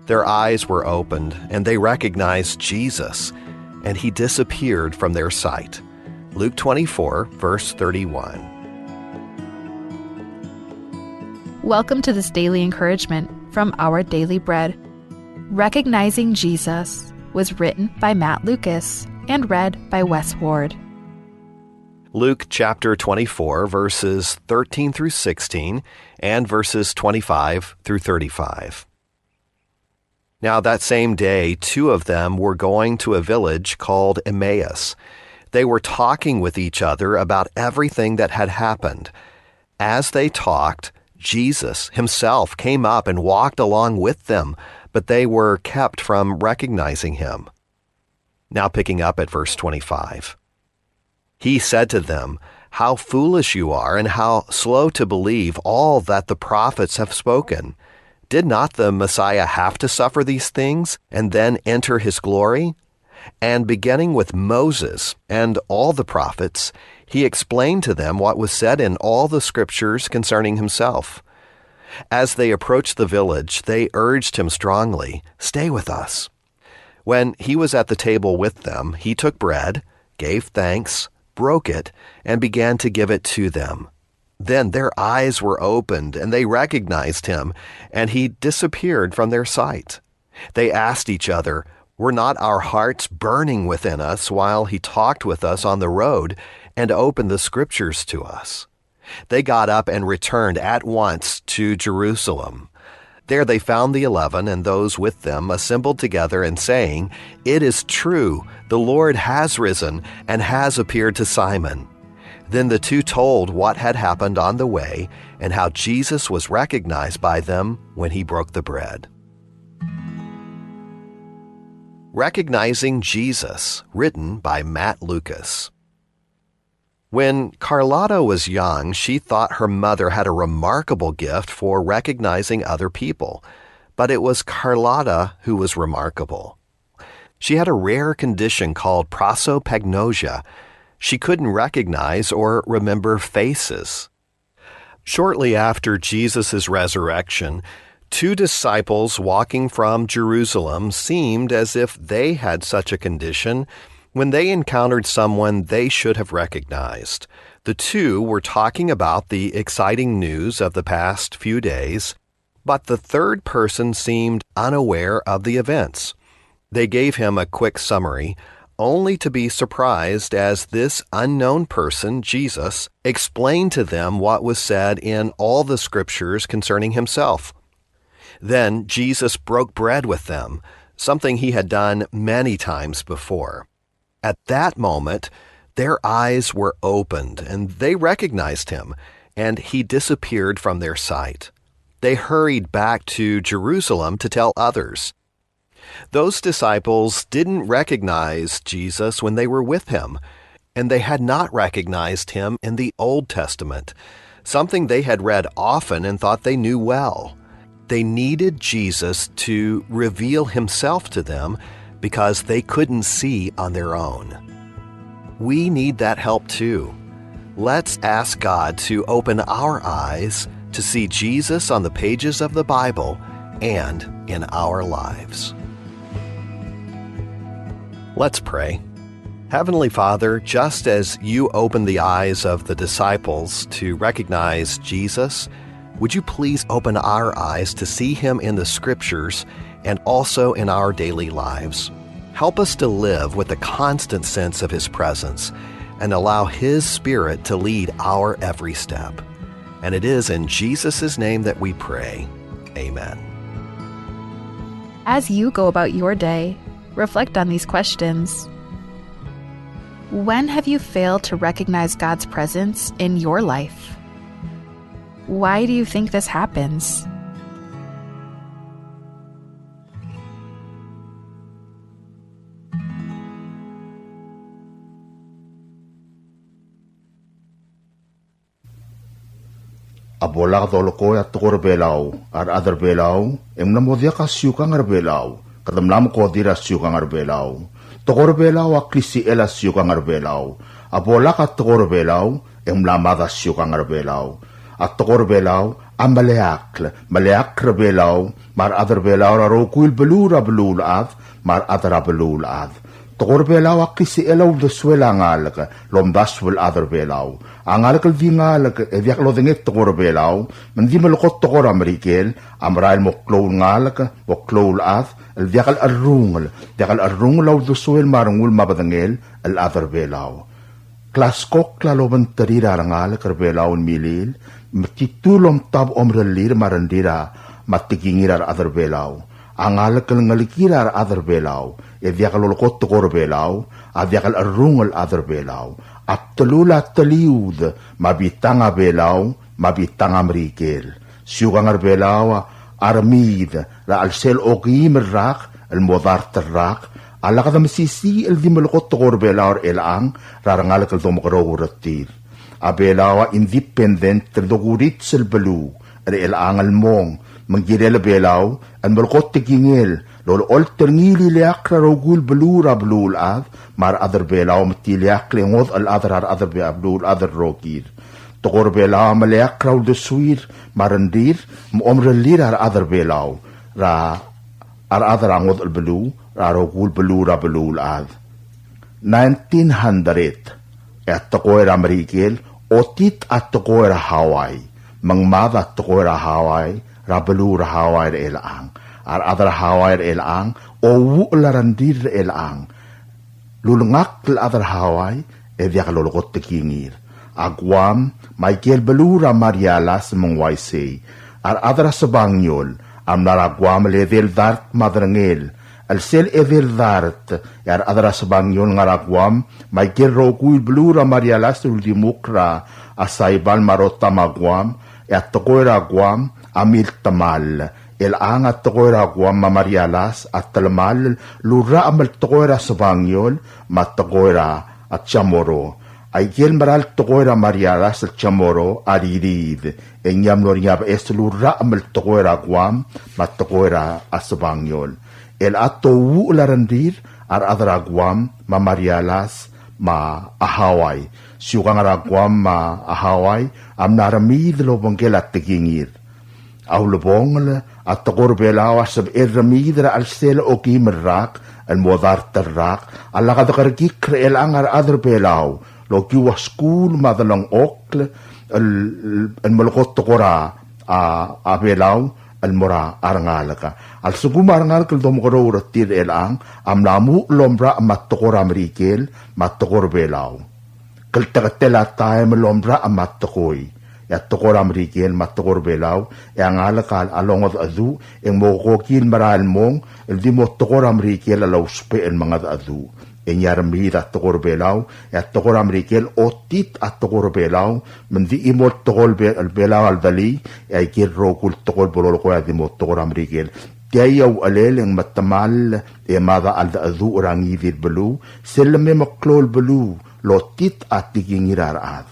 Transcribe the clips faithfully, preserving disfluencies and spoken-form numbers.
Their eyes were opened, and they recognized Jesus, and he disappeared from their sight. Luke twenty-four, verse thirty-one. Welcome to this daily encouragement from Our Daily Bread. Recognizing Jesus was written by Matt Lucas and read by Wes Ward. Luke chapter twenty-four, verses thirteen through sixteen, and verses twenty-five through thirty-five. Now, that same day, two of them were going to a village called Emmaus. They were talking with each other about everything that had happened. As they talked, Jesus himself came up and walked along with them, but they were kept from recognizing him. Now, picking up at verse twenty-five. He said to them, "How foolish you are, and how slow to believe all that the prophets have spoken. Did not the Messiah have to suffer these things and then enter his glory?" And beginning with Moses and all the prophets, he explained to them what was said in all the scriptures concerning himself. As they approached the village, they urged him strongly, "Stay with us." When he was at the table with them, he took bread, gave thanks, broke it, and began to give it to them. Then their eyes were opened, and they recognized him, and he disappeared from their sight. They asked each other, "Were not our hearts burning within us while he talked with us on the road and opened the scriptures to us?" They got up and returned at once to Jerusalem. There they found the eleven and those with them assembled together and saying, "It is true, the Lord has risen and has appeared to Simon." Then the two told what had happened on the way and how Jesus was recognized by them when he broke the bread. Recognizing Jesus, written by Matt Lucas. When Carlotta was young, she thought her mother had a remarkable gift for recognizing other people, but it was Carlotta who was remarkable. She had a rare condition called prosopagnosia. She couldn't recognize or remember faces. Shortly after Jesus' resurrection, two disciples walking from Jerusalem seemed as if they had such a condition when they encountered someone they should have recognized. The two were talking about the exciting news of the past few days, but the third person seemed unaware of the events. They gave him a quick summary, only to be surprised as this unknown person, Jesus, explained to them what was said in all the scriptures concerning himself. Then Jesus broke bread with them, something he had done many times before. At that moment, their eyes were opened, and they recognized him, and he disappeared from their sight. They hurried back to Jerusalem to tell others. Those disciples didn't recognize Jesus when they were with him, and they had not recognized him in the Old Testament, something they had read often and thought they knew well. They needed Jesus to reveal himself to them because they couldn't see on their own. We need that help too. Let's ask God to open our eyes to see Jesus on the pages of the Bible and in our lives. Let's pray. Heavenly Father, just as you opened the eyes of the disciples to recognize Jesus, would you please open our eyes to see him in the scriptures and also in our daily lives? Help us to live with a constant sense of his presence and allow his spirit to lead our every step. And it is in Jesus' name that we pray. Amen. As you go about your day, reflect on these questions. When have you failed to recognize God's presence in your life? Why do you think this happens? A bo lak dolekoi a tekoi er a Belau, a rechad er a Belau, e ng mla mo diak a siukang er a Belau, kede mla mekodir a siukang er a Belau. Tekoi er a Belau a klisichel a siukang er a Belau. A bo lak a tekoi er a Belau, e ng mla mad a siukang er a Belau. A tekoi er a Belau a meleakl, meleakl er a Belau, me a rechad er a Belau er a rokui el beluu er a beluulechad me a rechad er a beluulechad. Tekoi er a Belau a klisichel a uldesuel a ngalek el omdasu el chad er a Belau. A ngalek el di ngalek e diak lodengei tekoi er a Belau, me ng di melekoi tekoi er a Merikel, a merael mo klou el ngalek, mo klou el chad, el diak el cherrungel, diak el cherrungel a uldesuel me a rengul me a bedengel el chad er a Belau. Klaskokl a lobengterir a rengalek er a Belau el milil, me titu el omtab omerellir me a rengrir a, me a tekingir a rechad er a Belau. A ngalek el ngelekir a rechad er a Belau, e diak lolekoi tekoi er a Belau, a diak el cherrungel chad er a Belau. A bdelul a teliud, me a bitang a Belau, me a bitang a Merikel. Siukang er a Belau a remiid er a chelsel okeim el rak el mo dart el rak, a lak demesisiich el di melekoi tekoi er a Belau er chelechang er a rengalek el domekeroul er tir. A Belau a independent el dokurits el beluu er chelechang el mong, me ng kirel a Belau el melekoi tekingel el olecholt er ngii el ileakl er a rokui el beluu er a beluulechad me a rechad er a Belau, me te ileakl e ngodech el chad er a rechad er a Be-, beluulechad el rokir. Tekoi er a Belau a meleakl er a uldesuir me a rengrir me a omerellir a rechad er a Belau er a, a rechad er a ngodech el beluu er a rokui el beluu er a beluulechad. Nineteen hundred, e a tekoi er a Merikel, otit a tekoi er a Hawaii, me ng mad a tekoi er a Hawaii er a beluu er a Hawaii er chelechang. A rechad er a Hawaii er chelechang, ouuchel a rengrir er chelechang. Lulengakl el chad er a Hawaii e diak lolekoi tekingir. A Guam me aike el beluu er a Marianas me ng uaisei. A rechad er a Sebangiol a mla er a Guam el edei el dart me a derengel. El sel edei el dart, e a rechad er a Sebangiol a ngar er a Guam me aike el rokui el beluu er a Marianas el uldimukl er a Saipan me a Rota me a Guam, e a tekoi er a Guam a miltemall. Chelechang a tekoi er a Guam me a Marianas a telemall el urrachem el tekoi er a Sebangiol me a tekoi er a Chamorro. Aike el mera el tekoi er a Marianas el Chamorro a ririid, e ng mlo er ngii a beches el urrachem el tekoi er a Guam me a tekoi er a Sebangiol. Chelechang a touuchel a rengrir a rechad er a Guam me a Marianas me a Hawaii. Siukang er a Guam me a Hawaii a mla remiid el obengkel a tekingir. A ulebongel, a tekoi er a Belau a sebechel remiid er a chelsel okeim el rak el mo dart el rak, a lak dekerekikl er chelechang a rechad er a Belau el okiu a skuul me a delengchokl el, el, el melekoi tekoi er a, a, a Belau el mo er a rengalek. A lsekum a rengalek el domekeroul er tir er chelechang a mla muchel el omrachem a tekoi er a Merikel me a tekoi er a Belau. Klteketel a taem el omrachem a tekoi, e a tekoi er a Merikel me a tekoi er a Belau, e a ngalek a longedecheduch e ng mo kokil merael el mong el di mo tekoi er a Merikel a lousbech el mengedecheduch. E ng remiid a tekoi er a Belau, e a tekoi er a Merikel otit a tekoi er a Belau, me ng di chimo el tekoi er a Be-, Belau a ldulii, e aike el rokui el tekoi el bo lolekoi a di mo tekoi er a Merikel. Tia a uchelel e ng metemall e mad a cheldecheduch er a ngii di el beluu, sel leme meklou el beluu el otit a tekingir a rechad.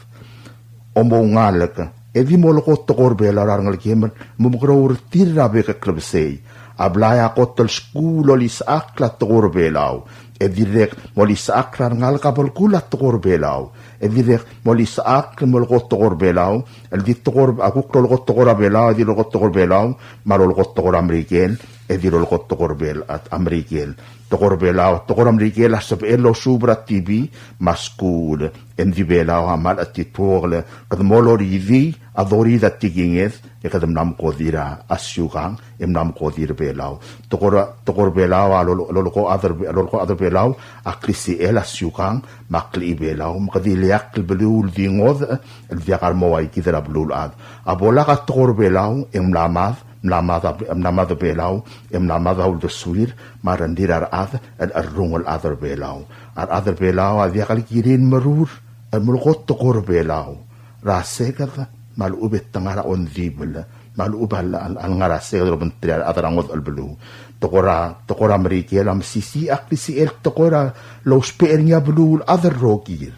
Omoungalek, e di molekoi tekoi er a Belau er a rengelekem el mo mekeroul er tir er a bek el klebesei. A blai a kot el skuul el olisechakl a tekoi er a Belau, e dirrek molisechakl a rengalek a belkul a tekoi er a Belau, e dirrek molisechakl el molekoi tekoi er a Belau, el di tekoi er a, a kuk lolekoi tekoi er a Belau, e di lolekoi tekoi er a Belau, me a lolekoi tekoi er a Merikel, e di lolekoi tekoi er a Bel-, a, a Merikel. Tekoi er a Belau, tekoi er a Merikel a sebechel el osuub er a T V me a skuul, e ng di Belau a mle chetituokl, kede mo loridii a doridii a tekinged, e kede mla mekodir a siukang, e mla mekodir a Belau. Tekoi er a, tekoi er a Belau a lolo-, lolekoi a chad er, lolekoi a chad er a Belau a klisichel a siukang me a klechibelau, me kede ileakl el beluu el di ngodech el diak a remo ua kid er a beluulechad. A bo lak a tekoi er a Belau e ng mla mad, mla mad a, mla mad a Belau, e mla mad a uldesuir me a rengrir a rechad el cherrungel chad er a Belau. A rechad er a Belau a diak el kirir el merur el melekoi tekoi er a Belau er a seked me a lechub e te ngar er a ongdibel, me a lechub a l-, a l-, a lengar er a seked el obengterir a rechad er a ngodech el beluu. Tekoi er a, tekoi er a Merikel a mesisiich a klisichel tekoi er a lousbech er ngii a beluulechad el rokir.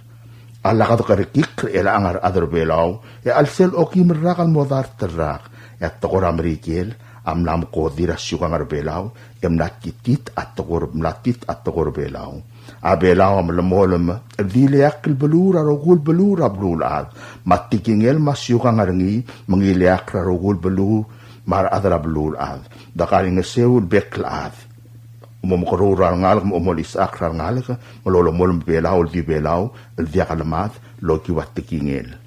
A lak dekerekikl er chelechang a rechad er a Belau, e a chelsel okeim el rak el mo dart el rak, e a tekoi er a Merikel a mla mekodir a siukang er a Belau, e mla titit a tekoi er, mla tit a tekoi er a Belau. A Belau a melemolem el di ileakl el beluu er a rokui el beluu er a beluulechad, me a tekingel me a siukang er ngii me ng ileakl er a rokui el beluu me a rechad er a beluulechad. Dekaingeseu el bek el chad. Mo mekeroul er a rengalek, mo olisechakl er a rengalek, me lolemolem Belau el di Belau el diak lemad el okiu a tekingel.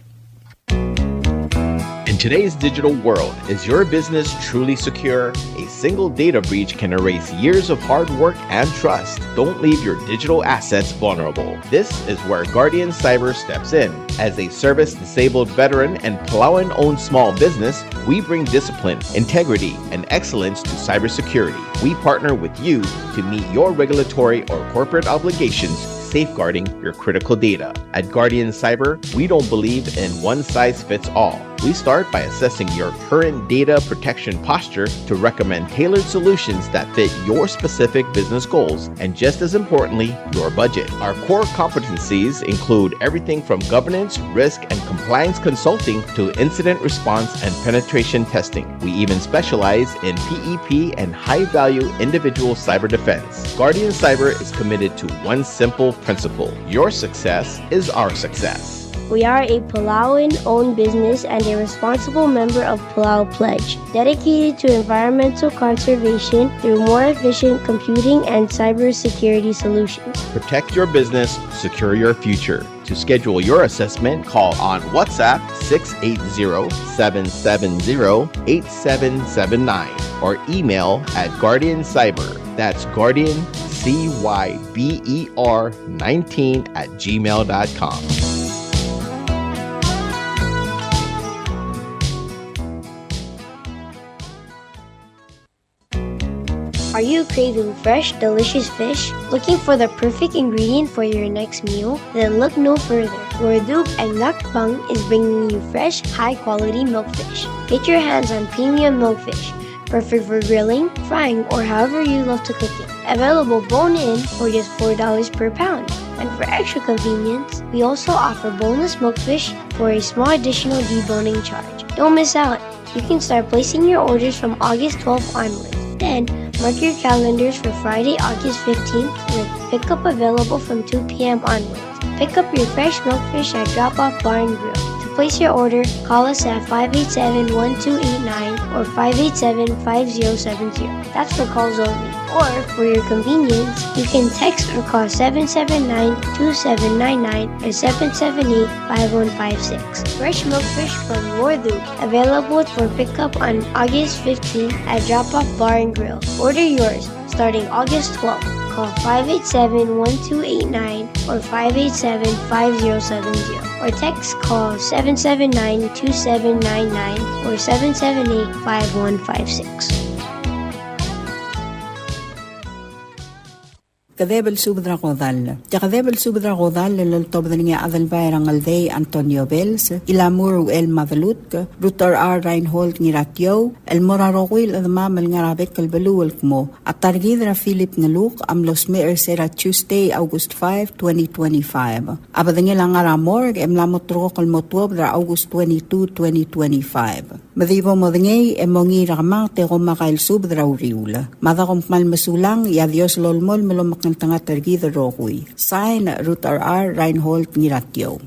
In today's digital world, is your business truly secure? A single data breach can erase years of hard work and trust. Don't leave your digital assets vulnerable. This is where Guardian Cyber steps in. As a service-disabled veteran and Palauan-owned small business, we bring discipline, integrity, and excellence to cybersecurity. We partner with you to meet your regulatory or corporate obligations, safeguarding your critical data. At Guardian Cyber, we don't believe in one size fits all. We start by assessing your current data protection posture to recommend tailored solutions that fit your specific business goals and, just as importantly, your budget. Our core competencies include everything from governance, risk, and compliance consulting to incident response and penetration testing. We even specialize in P E P and high-value individual cyber defense. Guardian Cyber is committed to one simple principle: your success is our success. We are a Palauan-owned business and a responsible member of Palau Pledge, dedicated to environmental conservation through more efficient computing and cybersecurity solutions. Protect your business, secure your future. To schedule your assessment, call on WhatsApp six eight zero, seven seven zero, eight seven seven nine or email at Guardian Cyber. That's Guardian C Y B E R nineteen at gmail dot com. Are you craving fresh, delicious fish? Looking for the perfect ingredient for your next meal? Then look no further. Wardub and Ngakbang is bringing you fresh, high-quality milkfish. Get your hands on premium milkfish, perfect for grilling, frying, or however you love to cook it. Available bone-in for just four dollars per pound. And for extra convenience, we also offer boneless milkfish for a small additional deboning charge. Don't miss out. You can start placing your orders from August twelfth onward. Then, mark your calendars for Friday, August fifteenth, with pickup available from two p.m. onwards. Pick up your fresh milkfish at Drop Off Bar and Grill. To place your order, call us at five eight seven, one two eight nine or five eight seven, five zero seven zero. That's for calls only. Or, for your convenience, you can text or call seven seven nine, two seven nine nine or seven seven eight, five one five six. Fresh milkfish from Wardub, available for pickup on August fifteenth at Drop Off Bar and Grill. Order yours starting August twelfth. Call five eight seven, one two eight nine or five eight seven, five zero seven zero. Or text call seven seven nine, two seven nine nine or seven seven eight, five one five six. Kedeb el subed er a kodall. Tia kedeb el subed er a kodall el oltobed er ngii a Adelbai er a Ngeldei Antonio Bells, Ilamur Uchel Madelutk, Ruth R. R. Reinhold Ngiratiou, el mo er a rokui el chedemam el ngar er a bek el beluu el kmo a ta er kid er a Philip Ngeluk a mlo smecher er se er a Tuesday, August five, twenty twenty-five. A bedengel a ngar er a morgue e mla mo terrekokl el mo tuobed er a August twenty-two, twenty twenty-five. Me di bo modengei e mongiil er a kemanget e kom makael subed er a uriul. Mada kom kmal mesulang, e a Dios lolemolem el omekngeltengat er kid el rokui. Sign, Ruth R. R. Reinhold Ngiratiou.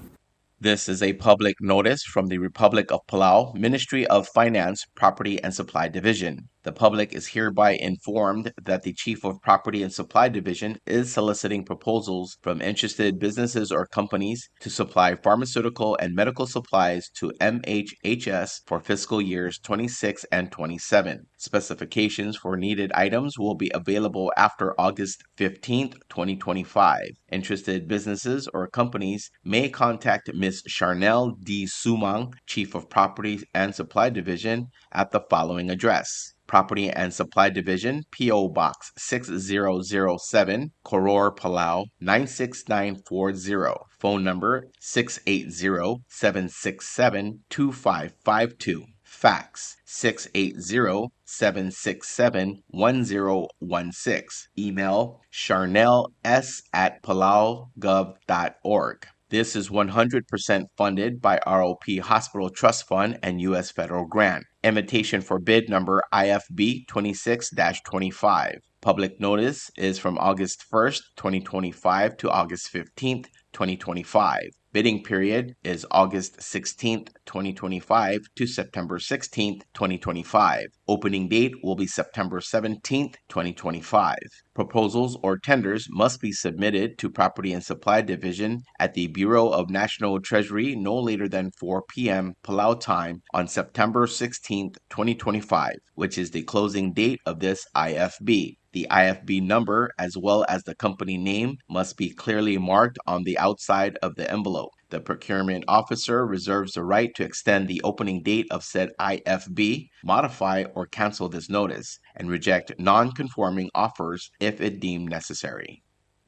This is a public notice from the Republic of Palau, Ministry of Finance, Property and Supply Division. The public is hereby informed that the Chief of Property and Supply Division is soliciting proposals from interested businesses or companies to supply pharmaceutical and medical supplies to M H H S for fiscal years twenty-six and twenty-seven. Specifications for needed items will be available after August fifteenth, twenty twenty-five. Interested businesses or companies may contact Miss Charnel D. Sumang, Chief of Property and Supply Division, at the following address: Property and Supply Division, P O Box six zero zero seven, Koror, Palau nine six nine four zero. Phone number six eight zero, seven six seven, two five five two. Fax six eight zero, seven six seven, one zero one six. Email charnels at palaugov dot org. This is one hundred percent funded by R O P Hospital Trust Fund and U S federal grant. Invitation for bid number I F B twenty-six dash twenty-five. Public notice is from August first, twenty twenty-five to August fifteenth, twenty twenty-five. Bidding period is August sixteenth, twenty twenty-five to September sixteenth, twenty twenty-five. Opening date will be September seventeenth, twenty twenty-five. Proposals or tenders must be submitted to Property and Supply Division at the Bureau of National Treasury no later than four p.m. Palau time on September sixteenth, twenty twenty-five, which is the closing date of this I F B. The I F B number, as well as the company name, must be clearly marked on the outside of the envelope. The procurement officer reserves the right to extend the opening date of said I F B, modify or cancel this notice, and reject non-conforming offers if it deemed necessary.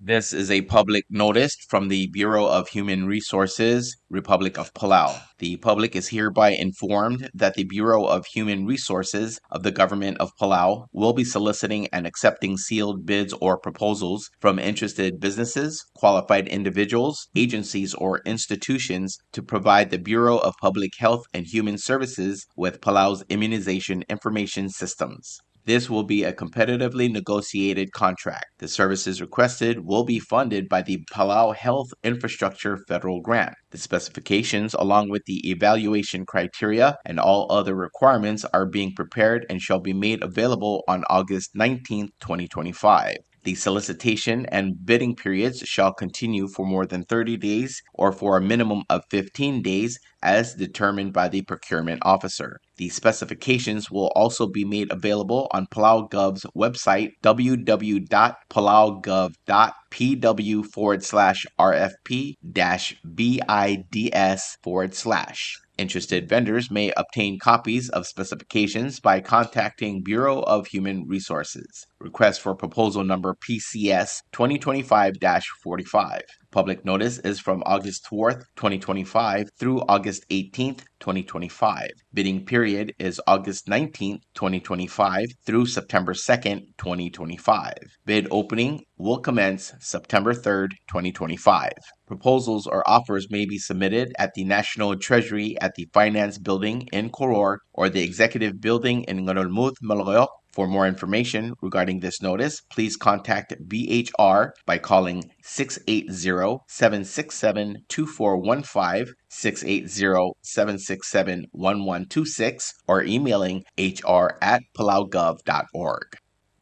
This is a public notice from the Bureau of Human Resources, Republic of Palau. The public is hereby informed that the Bureau of Human Resources of the Government of Palau will be soliciting and accepting sealed bids or proposals from interested businesses, qualified individuals, agencies, or institutions to provide the Bureau of Public Health and Human Services with Palau's immunization information systems. This will be a competitively negotiated contract. The services requested will be funded by the Palau Health Infrastructure Federal Grant. The specifications, along with the evaluation criteria and all other requirements, are being prepared and shall be made available on August nineteenth, twenty twenty-five. The solicitation and bidding periods shall continue for more than thirty days or for a minimum of fifteen days as determined by the procurement officer. The specifications will also be made available on Palau Gov's website, www.palaugov.pw forward slash RFP dash BIDS forward slash. Interested vendors may obtain copies of specifications by contacting Bureau of Human Resources. Request for proposal number PCS twenty twenty-five dash forty-five. Public notice is from August fourth, twenty twenty-five through August eighteenth, twenty twenty-five. Bidding period is August nineteenth, twenty twenty-five through September second, twenty twenty-five. Bid opening will commence September third, twenty twenty-five. Proposals or offers may be submitted at the National Treasury at the Finance Building in Koror or the Executive Building in Ngerulmud, Melekeok. For more information regarding this notice, please contact B H R by calling six eight zero, seven six seven, two four one five, six eight zero, seven six seven, one one two six, or emailing H R at palaugov dot org.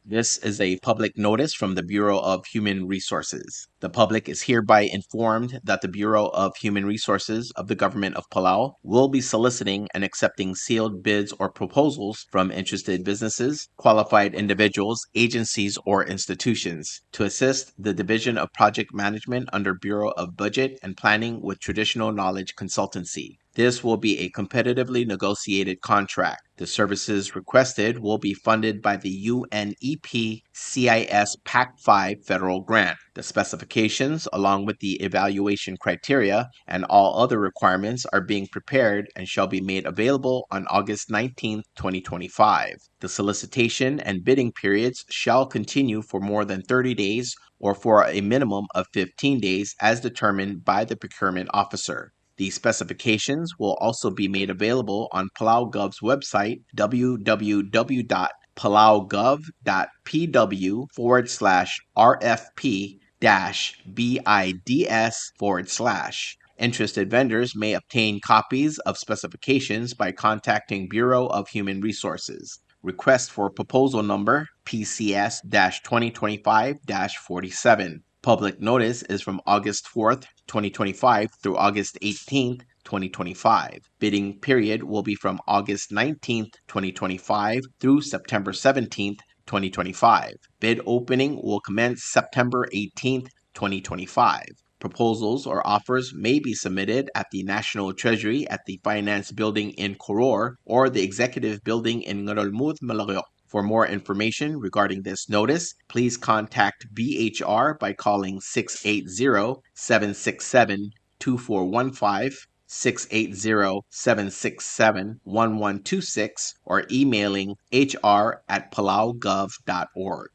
This is a public notice from the Bureau of Human Resources. The public is hereby informed that the Bureau of Human Resources of the Government of Palau will be soliciting and accepting sealed bids or proposals from interested businesses, qualified individuals, agencies, or institutions to assist the Division of Project Management under Bureau of Budget and Planning with traditional knowledge consultancy. This will be a competitively negotiated contract. The services requested will be funded by the U N E P C I S PAC five federal grant. The specifications, along with the evaluation criteria and all other requirements, are being prepared and shall be made available on August nineteenth, twenty twenty-five. The solicitation and bidding periods shall continue for more than thirty days or for a minimum of fifteen days as determined by the procurement officer. The specifications will also be made available on Palau Gov's website, www.palaugov.pw forward slash RFP dash BIDS forward slash. Interested vendors may obtain copies of specifications by contacting Bureau of Human Resources. Request for proposal number PCS dash twenty twenty-five dash forty-seven. Public notice is from August fourth, twenty twenty-five through August eighteenth, twenty twenty-five. Bidding period will be from August nineteenth, twenty twenty-five through September seventeenth, twenty twenty-five. Bid opening will commence September eighteenth, twenty twenty-five. Proposals or offers may be submitted at the National Treasury at the Finance Building in Koror or the Executive Building in Ngerulmud, Melekeok. For more information regarding this notice, please contact B H R by calling six eight zero, seven six seven, two four one five, six eight zero, seven six seven, one one two six, or emailing H R at palaugov dot org.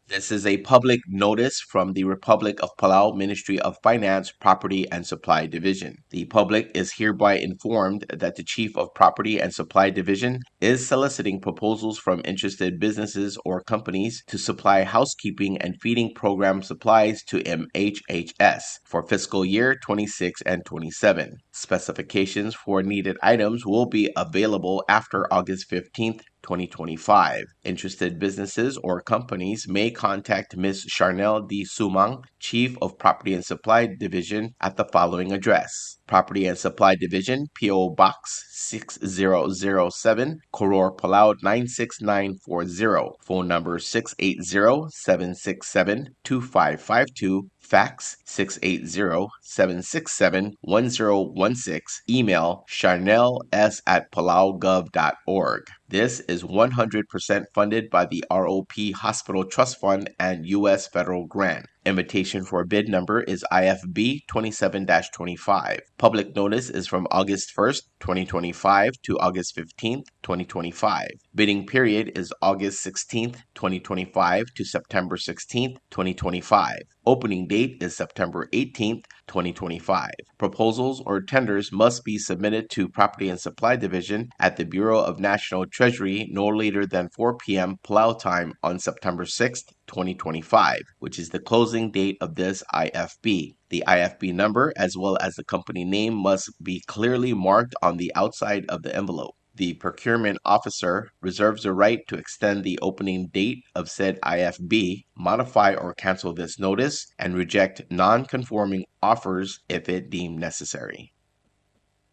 This is a public notice from the Republic of Palau Ministry of Finance, Property and Supply Division. The public is hereby informed that the Chief of Property and Supply Division is soliciting proposals from interested businesses or companies to supply housekeeping and feeding program supplies to M H H S for fiscal year twenty-six and twenty-seven. Specifications for needed items will be available after August fifteenth, twenty twenty-five. Interested businesses or companies may contact Miss Charnel D. Sumang, Chief of Property and Supply Division, at the following address: Property and Supply Division, P O Box six zero zero seven, Koror, Palau nine six nine four zero. Phone number six eight zero, seven six seven, two five five two. Fax six eight zero, seven six seven, one zero one six. Email charnels at palaugov dot org. This is one hundred percent funded by the R O P Hospital Trust Fund and U S federal grant. Invitation for bid number is I F B twenty-seven dash twenty-five. Public notice is from August first, twenty twenty-five to August fifteenth, twenty twenty-five. Bidding period is August sixteenth, twenty twenty-five to September sixteenth, twenty twenty-five. Opening date is September eighteenth, twenty twenty-five. Proposals or tenders must be submitted to Property and Supply Division at the Bureau of National Treasury no later than four p.m. Palau time on September sixth, twenty twenty-five, which is the closing date of this I F B. The I F B number, as well as the company name, must be clearly marked on the outside of the envelope. The procurement officer reserves the right to extend the opening date of said I F B, modify or cancel this notice, and reject non-conforming offers if it deemed necessary.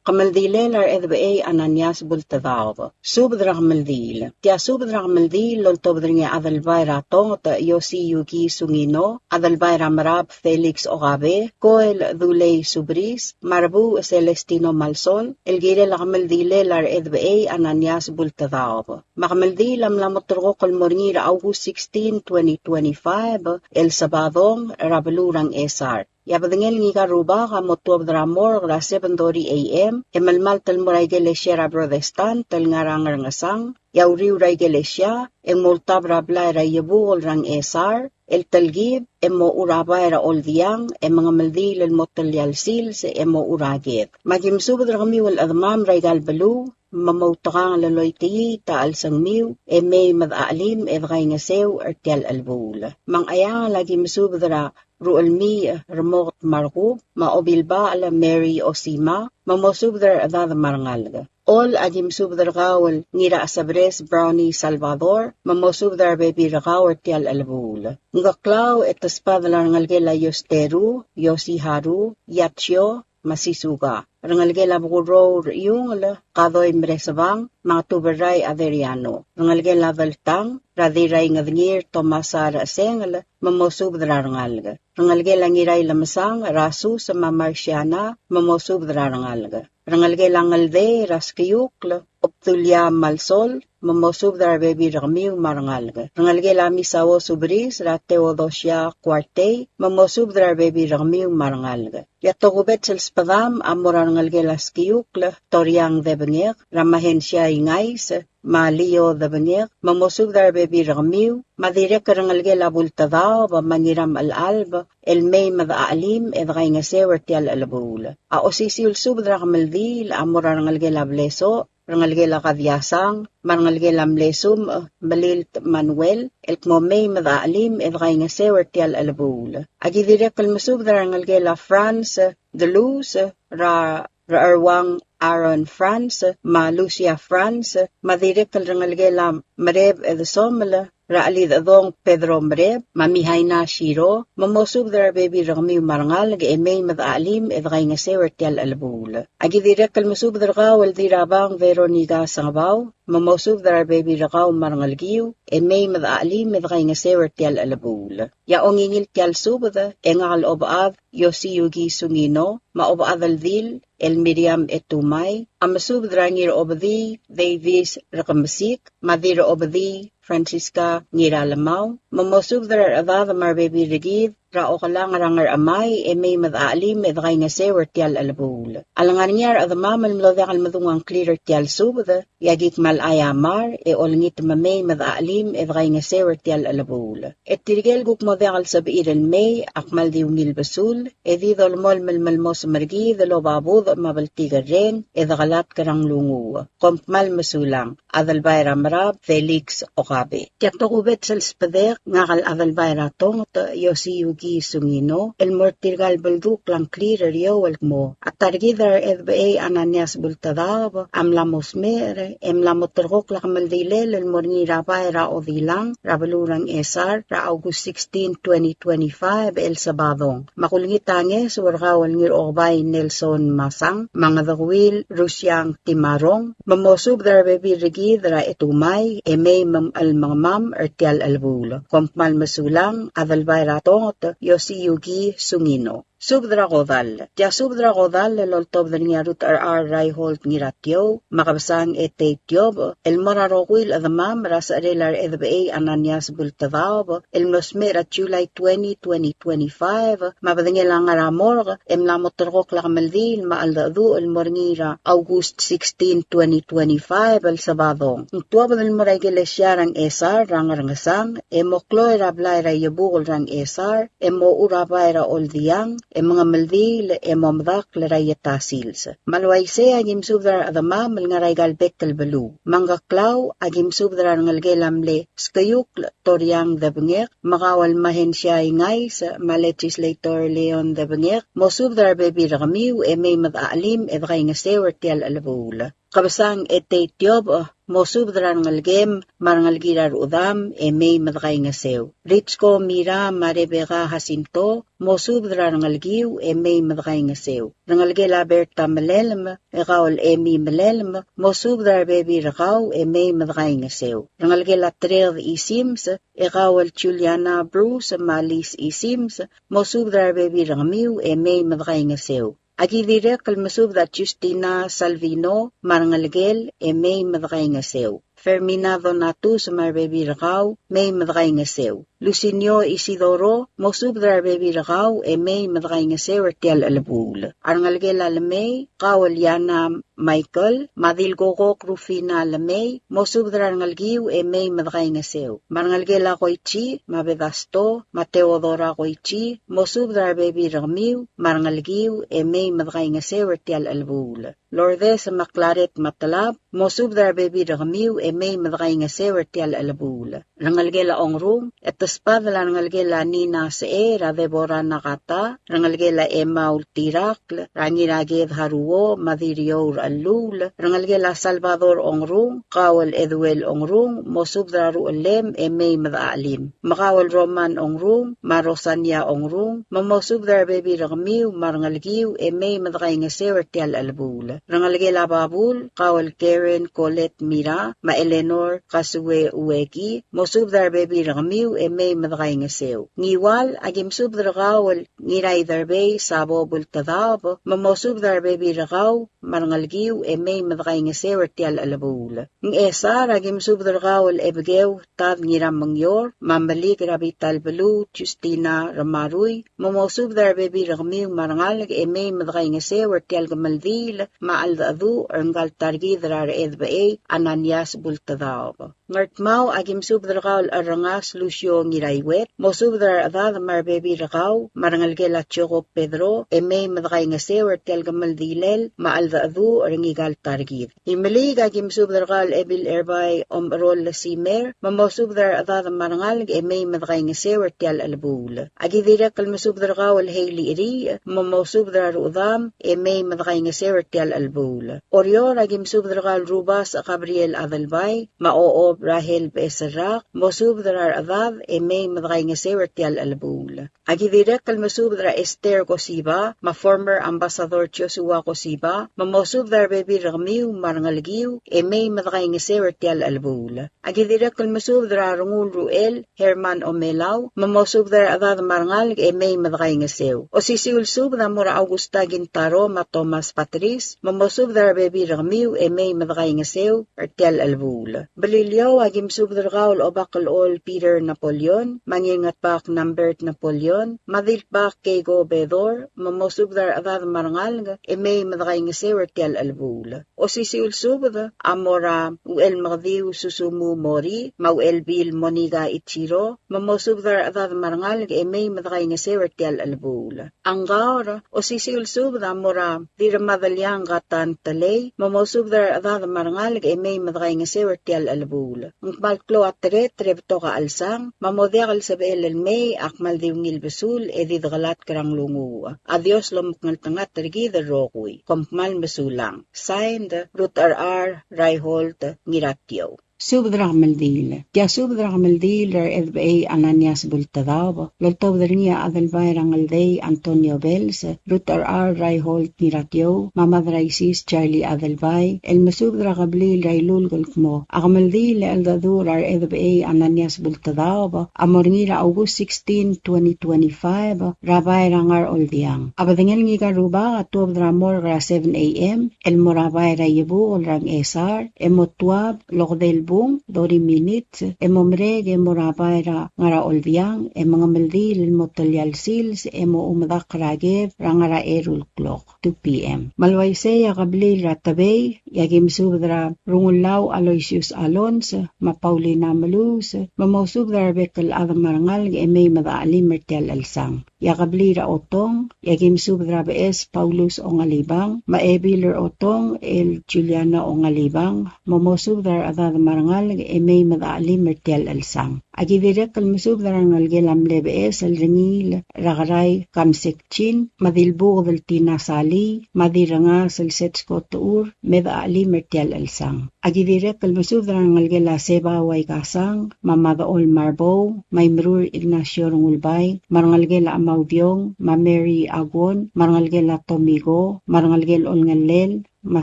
Kemeldilel a Rechedebechei Ananias Bultedaob. Subed er a kemeldiil. Tia subed er a kemeldiil el oltobed er ngii a Adelbai er a Tonget Yosiyuki Sungino, Adelbai er a Merab Felix Okabe, Koel Dulei Subris, me a Rebuuch Celestino Malsol, el kirel a kemeldilel a Rechedebechei Ananias Bultedaob. Me a kemeldiil a mla mo terrekokl el mo er ngii er a August sixteen, twenty twenty-five, el Sabadong, er a beluu er a Ngchesar. E a bedengel ngika el rubak a mo tuobed er a morgue er a seven thirty a.m. e melemalt el mo er a ikelesia er a Protestant el ngar er a Ngerngesang, e a uriul er a ikelesia e ng mo ultab er a blai er a Iebukel er a Ngchesar, el telkib e mo er a bai er a Oldiang, e mengemeldiil el mo telial sils e mo er a ked. Me aki mesubed er kemiu el chedemam er aika el beluu, me moutekangel el oitii a chelsengmiu, e mei me dechachelim e dekaingeseu er tia el chelebuul. Me a Ngcheangel aki mesubed er a Ruchelmiich Remoket Markub, me a Obilbachel Mary Osima, me mosubed er a rechedad me a rengalek. Chol aki mesubed er kau el Ngirachesebres Brownie Salvador, me mosubed er a rebebil er kau er tia el chelebuul. Ngkeklau e te sbadel a rengelekel a Yosteru, Yosiharu, Yachio, me a Sisuka. Rengelekel a Bekurrou er a Iungel, Kadoi Meresebang, me a Tuberrai Aderiano. Rengelekel a Deltang, er a Dirraingedengir Tomasa Rechesengel, me mosubed er a rengalek. Rengelekel a Ngirailemesang, er a Sus me a Marciana, me mosubed er a rengalek. Rengelekel a Ngeldei, er a Skiukl, Obdulia Malsol, me mosubed er a rebebil er kemiu me a rengalek. Rengelekel a Misao Subris, er a Theodosia Kuartei, me mosubed er a rebebil er kemiu me a rengalek. E a tokubets el sbedam a mo er a rengelekel a Skiukl, Toriang Debengek, er a Mahensia Ingais, me a Lio Debengek, me mosubed er a rebebil er kemiu, me a dirrek el rengelekel a Bultedaob, me a Ngiramechelchalb, el mei me dechachelim e dekaingeseu er tia el chelebuul. A osisiu el subed er a kemeldiil a mo er a rengelekel a Blesoch, rengelekel a Kadiasang, me a rengelekel a Mlesumech, Melilt Manuel, el kmo mei me dechachelim e dekaingeseu er tia el chelebuul. Aki dirrek el mesubed er a rengelekel a Franz Delus, er a Recheruang Aaron Franz, me a Lucia Franz, me a dirrek el rengelekel a Mereb Edesomel, er a Chelidechedong Pedro Mereb, me a Mihaina Shiro, me mosubed er a rebebil er kemiu me a rengalek e mei me dechachelim e dekaingeseu er tia el chelebuul. Aki dirrek el mesubed er kau el Dirrabang Veronica Sengebau, me mosubed er a rebebil er kau me a rengelekiu, e mei me dechachelim e dekaingeseu er tia el chelebuul. E a ongingil tia el subed, e ngak el Obechad Yosiyuki Sungino, me a Obechad el Dil, el Miriam Etumai, a mesubed er a Ngirobedii Davis Rekemesik, me a Dirrobedii Francisca Ngiralemau, me mosubed er a rechedad me a rebebil er kid er a Okelang er a Ngerchemai, e mei me dechachelim e dekaingeseu er tia el chelebuul. A lengar er ngii a rechedemam el mlo diak el medung a ngklir er tia el subed, e aki kmal aiamar, e olengit me mei me dechachelim e dekaingeseu er tia el chelebuul. E tirke el kuk mo diak el sebechir el mei, a kmal di ungil besul, e di dolemolem el melmos er kid el oba budech me a bltikerreng, e dekelatk er a nglunguuch. Kom kmal mesulang. Adelbai er a Merab, Felix Okabe. Tia tokubets el sbedek, ngak el Adelbai er a Tonget, Yosiyuki Sungino, el mo er tirka el beldukl a ngklir er eou el kmo a ta er kid er a Rechedebechei Ananias Bultedaob a mla mo smecher, e mla mo terrekokl a kemeldilel el mo er ngii er a bai er a Odilang, er a beluu er a Ngchesar, er a August sixteen, twenty twenty-five, el Sabadong. Me a kulengit a ngeso er kau el Ngiraokebai Nelson Masang, me a Ngedekuil Rusiang Timarong, me mosubed er a rebebil er kid er a Chetumai, e mei me mechelemengemam er tia el chelebuul. Kom kmal mesulang, Adelbai er a Tonget, Yosiyuki Sungino. Subed er a kodall. Tia subed er a kodall el oltobed er ngii a Ruth R. R. Reinhold Ngiratiou, me a Kebesang Etei Tiobech, el mo er a rokui el chedemam er a secherel a Rechedebechei Ananias Bultedaob, el mlo smecher er a July twenty, twenty twenty-five, me a bedengel a ngar er a morgue, e mla mo terrekokl a kemeldiil me a cheldecheduch el mo er ngii er a August sixteen, twenty twenty-five, el Sabadong. Ng tuobed el mo er a ikelesia er a Ngchesar er a Ngerngesang, e mo kloi er a blai er a Iebukel er a Ngchesar, e mo er a bai er a Oldiang, e mengemeldiil, e mo medakl er a Ietasils. Me a le uaisei a kim subed er a rechedemam el ngar er aika el bek el beluu. Me a Ngkeklau a kim subed er a rengelekel a mle Skeiukl Toriang Debengek, me kau el Mahensia Ingais, me a Legislator Leon Debengek, mosubed er a rebebil er kemiu e mei me dechachelim e dekaingeseu er tia el chelebuul. Kebesang Etei Tiobech, mosubed er a rengelekem me a rengelekir a rechedam e mei me dekaingeseu. Ritsko Mira me a Rebecca Jacinto, mosubed er a rengelekiu e mei me dekaingeseu. Rengelekel a Berta Melelem, e kau el Emi Melelem, mosubed er a rebebil er kau e mei me dekaingeseu. Rengelekel a Tred Isims, e kau el Juliana Bruce me a Liz Isims, mosubed er a rebebil er kemiu e mei me dekaingeseu. Aki dirrek el mesubed a Justina Salvino me a rengelekel e mei me dekaingeseu. Fermina Donatus me a rebebil er kau, mei me dekaingeseu. Lucinio Isidoro, mosubed er a rebebil er kau e mei me dekaingeseu er tia el chelebuul. A rengelekel a Lemei, kau el Yana Michael, me a Dilkokok Rufina Lemei, mosubed er a rengelekiu e mei me dekaingeseu. Me a rengelekel a Koichi, me a Bedasto, me a Teodora Koichi, mosubed er a rebebil er kemiu me a rengelekiu e mei me dekaingeseu er tia el chelebuul. Lourdes me a Claret me a Telab, mosubed er a rebebil er kemiu e mei me dekaingeseu er tia el chelebuul. Rengelekel a Ongrung, e te sbadel a rengelekel a Nina Secher, er a Deborah Nakata, rengelekel a Emma Ultirakl, er a Ngiraked Haruo, me a Diriou er a Chelluul, rengelekel a Salvador Ongrung, kau el Eduel Ongrung, mosubed er a ruchellem e mei me dechachelim. Me kau el Roman Ongrung, me a Rosania Ongrung, me mosubed er a rebebil er kemiu me a rengelekiu e mei me dekaingeseu er tia el chelebuul. Rengelekel a Babul, kau el Karen Colette Mira, me a Eleanor Kasue Ueki, mosubed er a rebebil er kemiu e mei me dekaingeseu. Ngiwal, aki mesubed er kau el Ngiraiderbei Sabo Bultedaob, me mosubed er a rebebil er kau me a rengelekiu e mei me dekaingeseu er tia el chelebuul. Ngchesar, aki mesubed er kau el Ebekeu Tad Ngiramengior, me a Melik er a bita el beluu Justina Ramarui, me mosubed er a rebebil er kemiu me a rengalek e mei me dekaingeseu er tia el kemeldiil me a cheldecheduch er ngka el ta er kid er a Rechedebechei Ananias Bultedaob. Ngardmau, aki mesubed er kau el Cherrengas Lucio Ngiraiuet, mosubed er a rechedad me a rebebil er kau me a rengelekel a Jacob Pedro, e mei me dekaingeseu er tia el kemeldilel me a cheldecheduch er ngika el ta er kid. Imeliik, aki mesubed er kau el Ebil Erbai Omecherol Simer, me mosubed er a rechedad me a rengalek e mei me dekaingeseu er tia el chelebuul. Aki dirrek el mesubed er kau el Heili Cheriich, me mosubed er a rechedam e mei me dekaingeseu er tia el chelebuul. Oreor, aki mesubed er kau el Rubasech Gabriel Adelbai, me a Ochob Rahel Becheserrak, mosubed er a rechedad e mei me dekaingeseu er tia el chelebuul. Aki dirrek el mesubed er a Esther Kosiba, me a former Ambassador Joshua Kosiba, me mosubed er a rebebil er kemiu me a rengelekiu e mei me dekaingeseu er tia el chelebuul. Aki dirrek el mesubed er a Rengul Ruchel, Herman Omelau, me mosubed er a rechedad me a rengalek e mei me dekaingeseu. Osisiu el subed a mo er a Augusta Kintaro me a Thomas Patris, me mosubed er a rebebil er kemiu e mei me dekaingeseu er tia el chelebuul. Beliliou, aki mesubed er kau el Obak el Chol Peter Napoleon, me a Ngirngetbak Nambert Napoleon, Johnson, me a Dilbak Keiko Bedor, me mosubed er a rechedad me a rengalek e mei me dekaingeseu er tia el chelebuul. Osisiu el subed a mo er a Uchelmekediu Susumu Mori, me a Uchelbil Monica Ichiro, me mosubed er a rechedad me a rengalek e mei me dekaingeseu er tia el chelebuul. A Ngkaor, osisiu el subed a mo er a Dirremadeliang Katan Telei, me mosubed er a rechedad me a rengalek e mei me dekaingeseu er tia el chelebuul. Ng kmal klou a tereter e betok a chelsang, me a mo diak el sebechel el mei a kmal di ungil besul e di dekelatk er a nglunguuch. A Dios lomekngeltengat er kid el rokui. Kom kmal mesulang. Signed, Ruth R. R. Reinhold Ngiratiou. Subed er a kemeldiil. Tia subed er a kemeldiil er a Edbei Ananias Bultedaob, loltobed er ngii a Adelbai er a Ngeldei Antonio Bells, Ruth R. R. Reinhold Ngiratiou, me a Mad er a Isis Charlie Adelbai, el mesubed er a kebliil er a Ilulk el kmo a kemeldiil el cheldecheduch er a Edbei Ananias Bultedaob a mo er ngii er a August sixteen, twenty twenty-five, er a bai er a Ngaroldiang. A bedengel ngika el rubak a tuobed er a morgue er a seven A.M. el mo er a bai er a Iebukel er a Ngchesar, e mo tuab el okedei el bung, thirty minutes, e mo merek e mo er a bai er a Ngaroldiang, e mengemeldiil el mo telia el sils, e mo medakl er a ked er a ngar er a eru el klok, two P.M. Me le uaisei a kebliil er a Tebei, e aki mesubed er a Rungullau Aloysius Alons, me a Paulina Melus, me mosubed er a rebek el chad me a rengalek e mei me dechelim er tia el chelsang. E a kebliil er a Otong, e aki mesubed er a Beches Paulus Ongalibang, me a Ebil er a Otong el Juliana Ongalibang, me mosubed er a rechedad me a rengalek e mei me dechelim er tia el chelsang. Aki dirrek el mesubed er a rengelekel a mle Beches el Rengiil er a Kerai Kamsek Chin, me a Dilbuked el Tina Sali, me a Dirrengas el Setsko Techur, me dechelim er tia el chelsang. Aki dirrek el mesubed er a rengelekel a Seba Uaikasang, me a Madechol Marbou, me a Imerur Ignacio Rengulbai, me a rengelekel a Amaudiong, me a Mary Aguon, me a rengelekel a Tomiko, me a rengelekel Olngelel, me a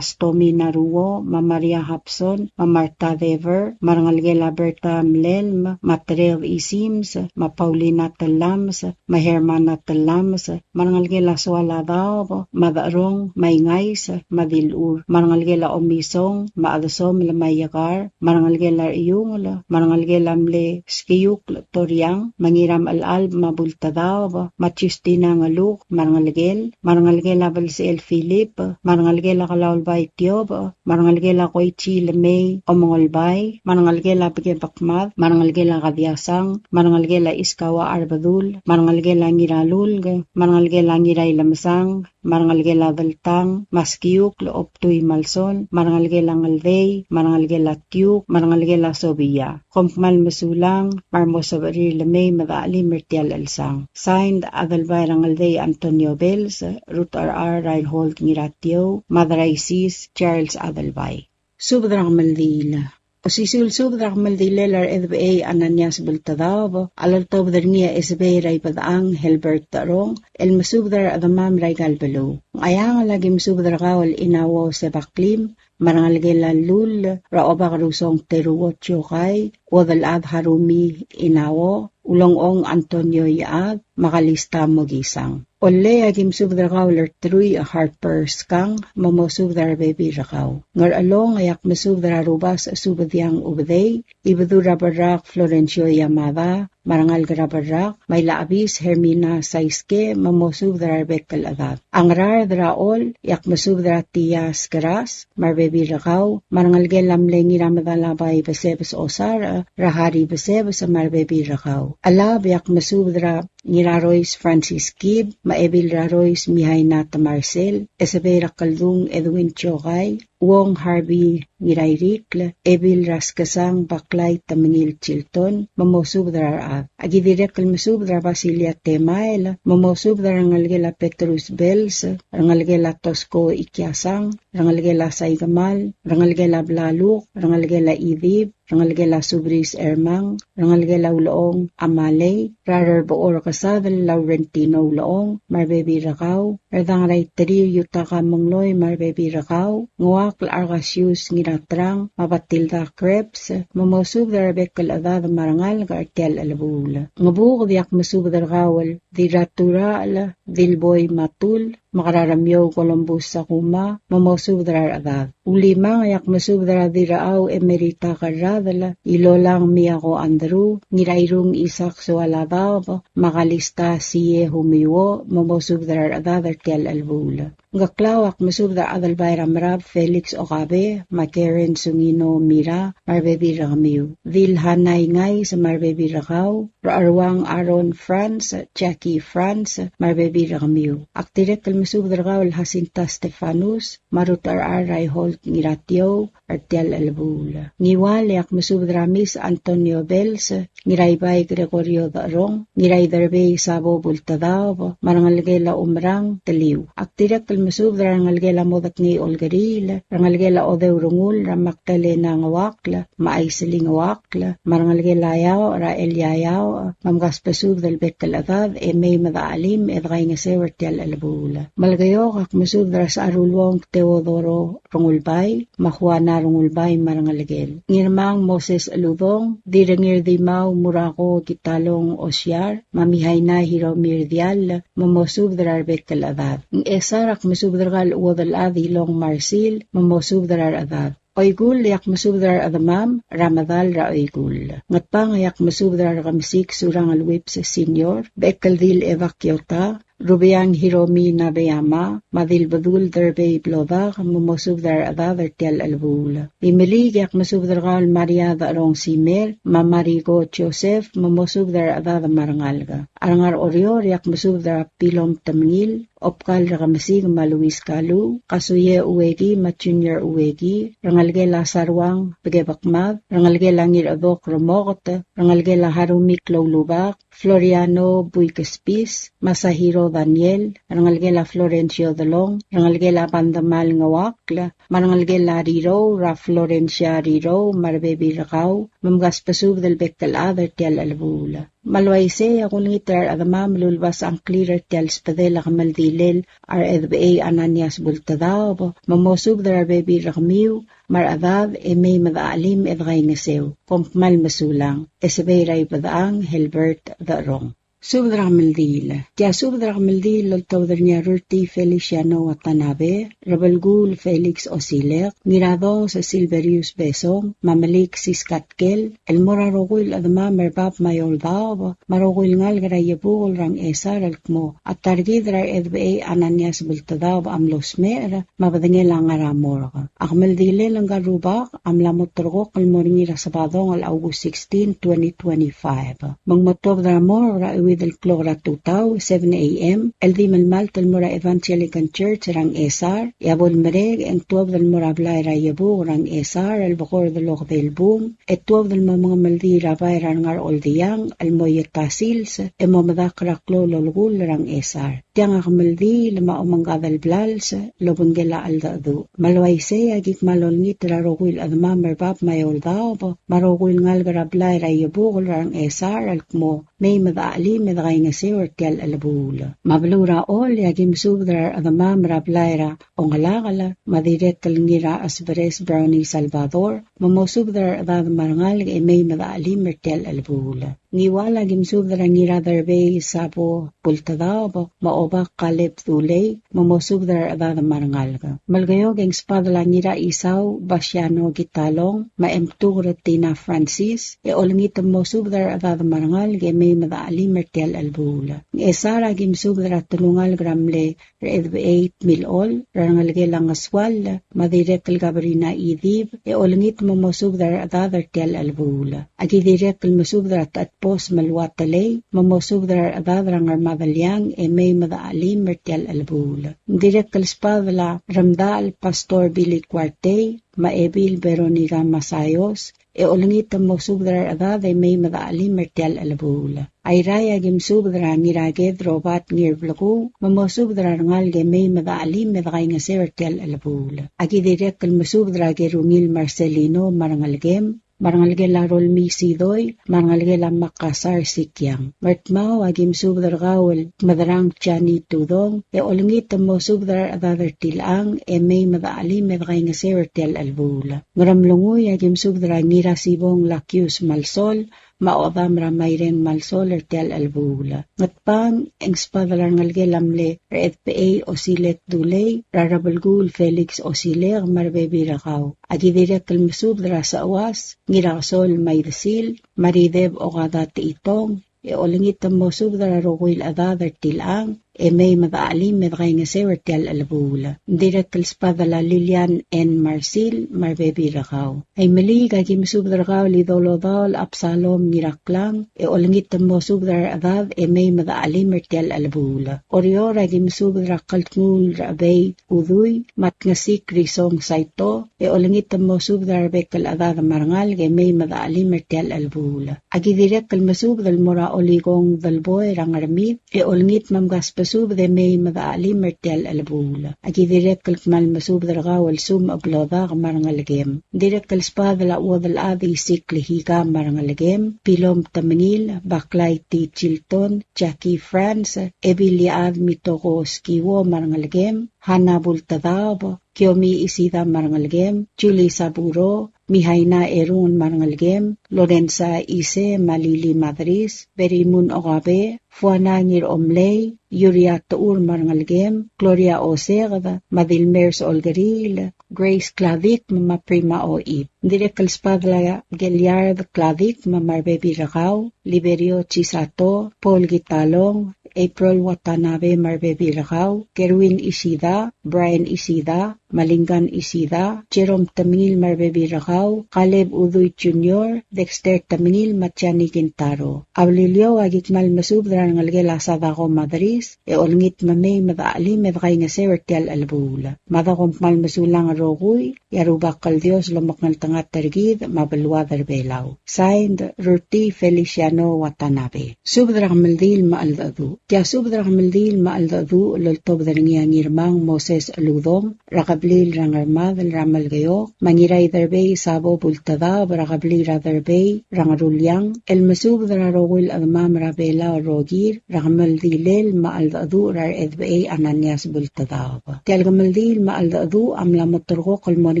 Stomi Naruo, me a Maria Hapson, me a Martha Dever, me a rengelekel a Berta Mlelm, me a Tereob Isims, me a Paulina Telames, me a Hermana Telames, me a rengelekel a Soaladaob, me a Decherong, me a Ingais, me a Dilur, me a rengelekel a Omisong, me a Chedesomel, me a Iekar, me a rengelekel a Iungel, me a rengelekel a mle Skiukl Toriang, me a Ngiramchelchalb, me a Bultedaob, me a Justina Ngeluk, me a rengelekel, me a rengelekel a Belsechel Philip, me a rengelekel a Kelaulbai Tiob, me a rengelekel a Koichi Lemei Omengolbai, me a rengelekel a Bekebekmad, me a rengelekel a Kadiasang, me a rengelekel a Iskawa Arbedul, me a rengelekel a Ngiralulk, me a rengelekel a Ngirailemesang, me a rengelekel a Deltang, me a Skiukl Obtui Malsol, me a rengelekel a Ngeldei, me a rengelekel a Tiuk, me a rengelekel a Sobia. Kom kmal mesulang, me a re mo sebechir el mei me dechelim er tia el chelsang. Signed, Adelbai er a Ngeldei Antonio Bells, Ruth R. R. Reinhold Ngiratiou, Mad er a Isis Charles Adelbai. Subed er a kemeldiil. Osisiu el subed er a kemeldilel a Rechedebechei Ananias Bultedaob a loltobed er ngii a Esebei er a Ibedechang Helbert Terong, el mesubed er a rechedemam er aika el beluu. Ngcheangel a ki mesubed er kau el Inauo Sebaklim, me a rengelekel a Lull, er a Obak Rusong Teruo Tiokai, Uodelchad Harumi Inauo, Ulengchong Antonio Iechad, me a Kalista Mokisang. Ollei a ki mesubed er kau el Rterui Harper Skang, me mosubed er a rebebil er kau. Ngerchelong e ak mesubed er a Rubasech Subediang Ubedei, Ibedul er a Berrak Florencio Yamada, me a rengalek er a Berrak, me a Ilachebis Hermina Saiske, me mosubed er a rebek el chedad. A Ngaraard er a Chol, e ak mesubed er a Tia Skeras, me a rebebil er kau, me a rengelekel a mle Ngiramedalabai Besebes Osarech, er a Hari Besebes, me a rebebil er kau. Chelab e ak mesubed er a Ngirarois Francis Kib, me a Ebil er a Rois Mihaina Temarsel, Esebei er a Keldung Edwin Tiokai, Uong Harvey Ngirairikl, Ebil er a Skesang Baklai Temengil Chilton, me mosubed er a rechad. A ki dirrek el mesubed er a Basilia Temael, me mosubed er a rengelekel a Petrus Bells, rengelekel a Tosko Ikiasang, rengelekel a Saikemal, rengelekel a Blaluk, rengelekel a Idib, rengelekel a Subris Ermang, rengelekel a Ulechong Amalei, er a Rerbechor Kesadel Laurentino Ulechong, me a rebebil er kau, Erdang er a Iteriu Yutaka Mengloi me a rebebil er kau, Nguakl Argasius Ngiratrang, me a Batilda Krebs, me mosubed er a rebek el chedad me a rengalek er tia el chelebuul. Ngebuked e ak mesubed er kau el Dirraturachel Dilboi Matul, me a Keraremiou Columbus Sakuma, me mosubed er a rechedad. Ulimang e ak mesubed er a Dirrachau Emerita Kerradel, Ilolang Miako Andrew, Ngirairung Isaac Soaladaob, me a Kalista Sie Humiuo, me mosubed er a rechedad er tia el chelebuul. Ngkeklau e ak mesubed er a Adelbai er a Merab Felix Okabe, me a Karen Sungino Mira, me a rebebil er kemiu. Dil Hanai Ngais me a rebebil er kau, Recheruang Aaron Franz, Jackie Franz, me a rebebil er kemiu. Ak dirrek el mesubed er kau el Jacinta Stefanus, me a Ruth R. R. Reinhold Ngiratiou, er tia el chelebuul. Ngiwal e ak mesubed er a Miss Antonio Bells, Ngiraibai Gregorio Decherong, Ngiraiderbei Sabo Bultedaob, me a rengelekel a Umerang Teliu. Ak dirrek el mesubed er a rengelekel a Modekngei Olkeriil, rengelekel a Odeu Rengul, er a Magdalena Ngeuakl, me a Aisling Ngeuakl, me a rengelekel a Eaoch, er a Elia Eaoch, me mkasbesubed el bek el chedad, e mei me dechelim, e dekaingeseu er tia el chelebuul. Melekeok e ak mesubed er a Secharuluong Teodoro Rengulbai, me a Juana Rengulbai me a rengelekel. Ngirmang Moses Eludong, Dirrengir Dimau Murako Kitalong Osiar, me a Mihaina Hiromi Rdiall, me mosubed er a rebek el chedad. Ngchesar e ak mesubed er kau el Uodelchad Ilong Marsil, me mosubed er a rechedad. Oikull e ak mesubed er a rechedemam, er a medal er a Oikull. Ngatpang e ak mesubed er a Rekemesik Surangel Whipps Senior, Bekeldil Eva Kiota, Rubeang Hiromi Nabeyama, me a Dilbedul Derbei Blodak, me mosubed er a rechedad er tia el chelebuul. Imeliik e ak mesubed er kau el Maria Decherong Simer, me a Mariko Joseph, me mosubed er a rechedad me a rengalek. A rengar Oreor e ak mesubed er a Pilom Temengil, Obkal Rekemesik me a Luis Kalu, Kasuie Ueki me a Junior Ueki, rengelekel a Saruang Bekebekmad, rengelekel a Ngirchedok Remoket, rengelekel a Harumi Kloulubak, Floriano Buikespis, Masahiro Daniel, rengelekel a Florencio Delong, rengelekel a Bandemal Ngeuakl, me a rengelekel a Rirou er a Florencia Rirou, me a rebebil er kau, me mkasbesubed el bek el chad er tia el chelebuul. Me a le uaisei e ak olengit er a rechedemam el ulebas a ngklir er tia el sbedel a kemeldilel a Rechedebechei Ananias Bultedaob, me mosubed er a rebebil er kemiu, me a rechedad, e mei me dechelim e dekaingeseu. Kom kmal mesulang. E sebei er a Ibedechang Helbert Decherong. Subed er a kemeldiil. Tia subed er a kemeldiil el oltobed er ngii a Rurtii Feliciano Watanabe, Rebelkuul Felix Osilek, Ngiradongs Silverius Besong, me a Melik Siskatkel, el mo er a rokui el chedemam er bab me a eou el daob, me a rokui el ngalek er a Iebukel er a Ngchesar el kmo, a ta er kid er a Rechedebechei Ananias Bultedaob a mlo smecher, me a bedengel a ngar er a morgue. A kemeldilel ngka el rubak a mla mo terrekokl el mo er ngii er a Sebadong el August sixteen, twenty twenty-five. Me ng mo tuobed er a morgue er a euid el klok er a tutau, seven A M, el di melemalt el mo er a Evangelical Church er a Ngchesar, e a bo lemerek e ng tuobed el mo er a blai er a Iebukel er a Ngchesar, el bekord el okedei el bung, e tuobed el mo mengemeldiil er a bai er a Rengar Oldiang, el mo ieta sils, e mo medakl er a klou el olekull er a Ngchesar. Tiang a kemeldiil me a omengkad el blals el obengkel a cheldecheduch. Me a le uaisei e aki kmal olengit er a rokui el chedemam er bab me a eou el daob, me a rokui el ngalek er a blai er a Iebukel er a Ngchesar el kmo, mei me dechelim e dekaingeseu er tia el chelebuul. Me a beluu er a Choll e aki mesubed er a rechedemam er a blai er a Ongelakel, me a dirrek el Ngirachesberes Brownie Salvador, me mosubed er a rechedad me a rengalek e mei me dechelim er tia el chelebuul. Ngiwal e aki mesubed er a Ngiraderbei Sabo Bultedaob, me a Obak Kaleb Dulei, me mosubed er a rechedad me a rengalek. Melekeok e ng sbadel a Ngiraisau Basiano Kitalong, me a Emtuker Tina Francis, e olengit el mosubed er a rechedad me a rengalek e mei me dechelim er tia el chelebuul. Ngchesar e aki mesubed er a telungalek er a mle Rechedebechei Tmilchol, er a rengelekel a Ngesuall, me a dirrek el Gabrina Idib, e olengit me mosubed er a rechedad er tia el chelebuul. Aki dirrek el mesubed er a Techedbos me a Luatelei, me mosubed er a rechedad er a Ngermadeliang, e mei me dechelim er tia el chelebuul. Ng dirrek el sbadel a Remdachel Pastor Billy Kuartei, me a Ebil Veronica Masayos, e olengit el mosubed er a rechedad e mei me dechelim er tia el chelebuul. Airai e aki mesubed er a Ngiraked Robert Ngirblekuu, me mosubed er a rengalek e mei me dechelim e dekaingeseu er tia el chelebuul. Aki dirrek el mesubed er a Kerungil Marcelino me a rengelekem, me a rengelekel a Rolmii Sidoi, me a rengelekel a Makasar Sikiang. Ngardmau a ki mesubed er kau el Kmedrang Jani Tudong, e olengit el mosubed er a rechedad er tilechang, e mei me dechelim e dekaingeseu er tia el chelebuul. Ngeremlengui a ki mesubed er a Ngirasibong Lakius Malsol, me a Odam er a Maireng Malsol er tia el chelebuul. Ngatpang, e ng sbadel a rengelekel a mle Rechedbechei Osilek Dulei, er a Rebelkuul Felix Osilek, me a rebebil er kau. A ki dirrek el mesubed er a Sechuas, Ngirakesol Maidesil, me a Rideb Okada Techitong, e olengit el mosubed er a rokui el chedad er tilechang, e mei me dechelim e dekaingeseu er tia el chelebuul. Ng dirrek el sbadel a Lilian N. Marsil, me a rebebil er kau. Aimeliik a ki mesubed er kau el Idolodaol Absalom Ngiraklang, e olengit el mosubed er a rechedad e mei me dechelim er tia el chelebuul. Oreor a ki mesubed er a Kldnguul er a Chebei Udui, me a Tngesik Risong Saito, e olengit el mosubed er a rebek el chedad me a rengalek e mei me dechelim er tia el chelebuul. A ki dirrek el mesubed el mo er a Olikong Delboi er a Ngermid, e olengit me mkasbesubed e mei me dechelim er tia el chelebuul. A ki dirrek el kmal mesubed er kau el Sum Eblodak me a rengelekem. Dirrek el sbadel a Uodelchad Isik Lehika me a rengelekem, Pilom Temengil, Baklai T. Chilton, Jackie France, Ebiliad Mitoko Skiwo me a rengelekem, Hana Bultedaob, Kiomi Isida me a rengelekem, Julie Saburo, Mihaina Erungel me a rengelekem, Lorenza Ise me a Lili Madris, Berimun Okabe, Fuana Ngiromlei, Yuria Techur me a rengelekem, Gloria Oseked, me a Dilmers Olkeriil, Grace Kladikm me a Prima Oib. Ng dirrek el sbadel a Geliard Kladikm me a rebebil er kau, Liberio Chisato, Paul Kitalong, April Watanabe me a rebebil er kau, Kerwin Isida, Brian Isida, me a Lingan Isida, Jerome Temengil me a rebebil er kau, Kaleb Udui Junior, Dexter Temengil me a Jani Kintaro. A Beliliou a ki kmal mesubed er a rengelekel a Sadako Madris, e olengit me mei me dechelim e dekaingeseu er tia el chelebuul. Me a dako kmal mesulang el rokui, e a Rubak el Dios lomekngeltengat er kid me a beluad er Belau. Signed, Ruti Feliciano Watanabe. Subed er a kemeldiil me a cheldecheduch. Tia subed er a kemeldiil me a cheldecheduch el oltobed er ngii a Ngirmang Moses Uludong, er a kebliil er a Ngermadel er a Melekeok, me a Ngiraiderbei Sabo Bultedaob er a kebliil er a Derbei er a Ngeruliang, el mesubed er a rokui el chedemam er a Belau el rokir, er a kemeldilel me a cheldecheduch er a Rechedbechei Ananias Bultedaob. Tia el kemeldiil me a cheldecheduch a mla mo terrekokl el mo er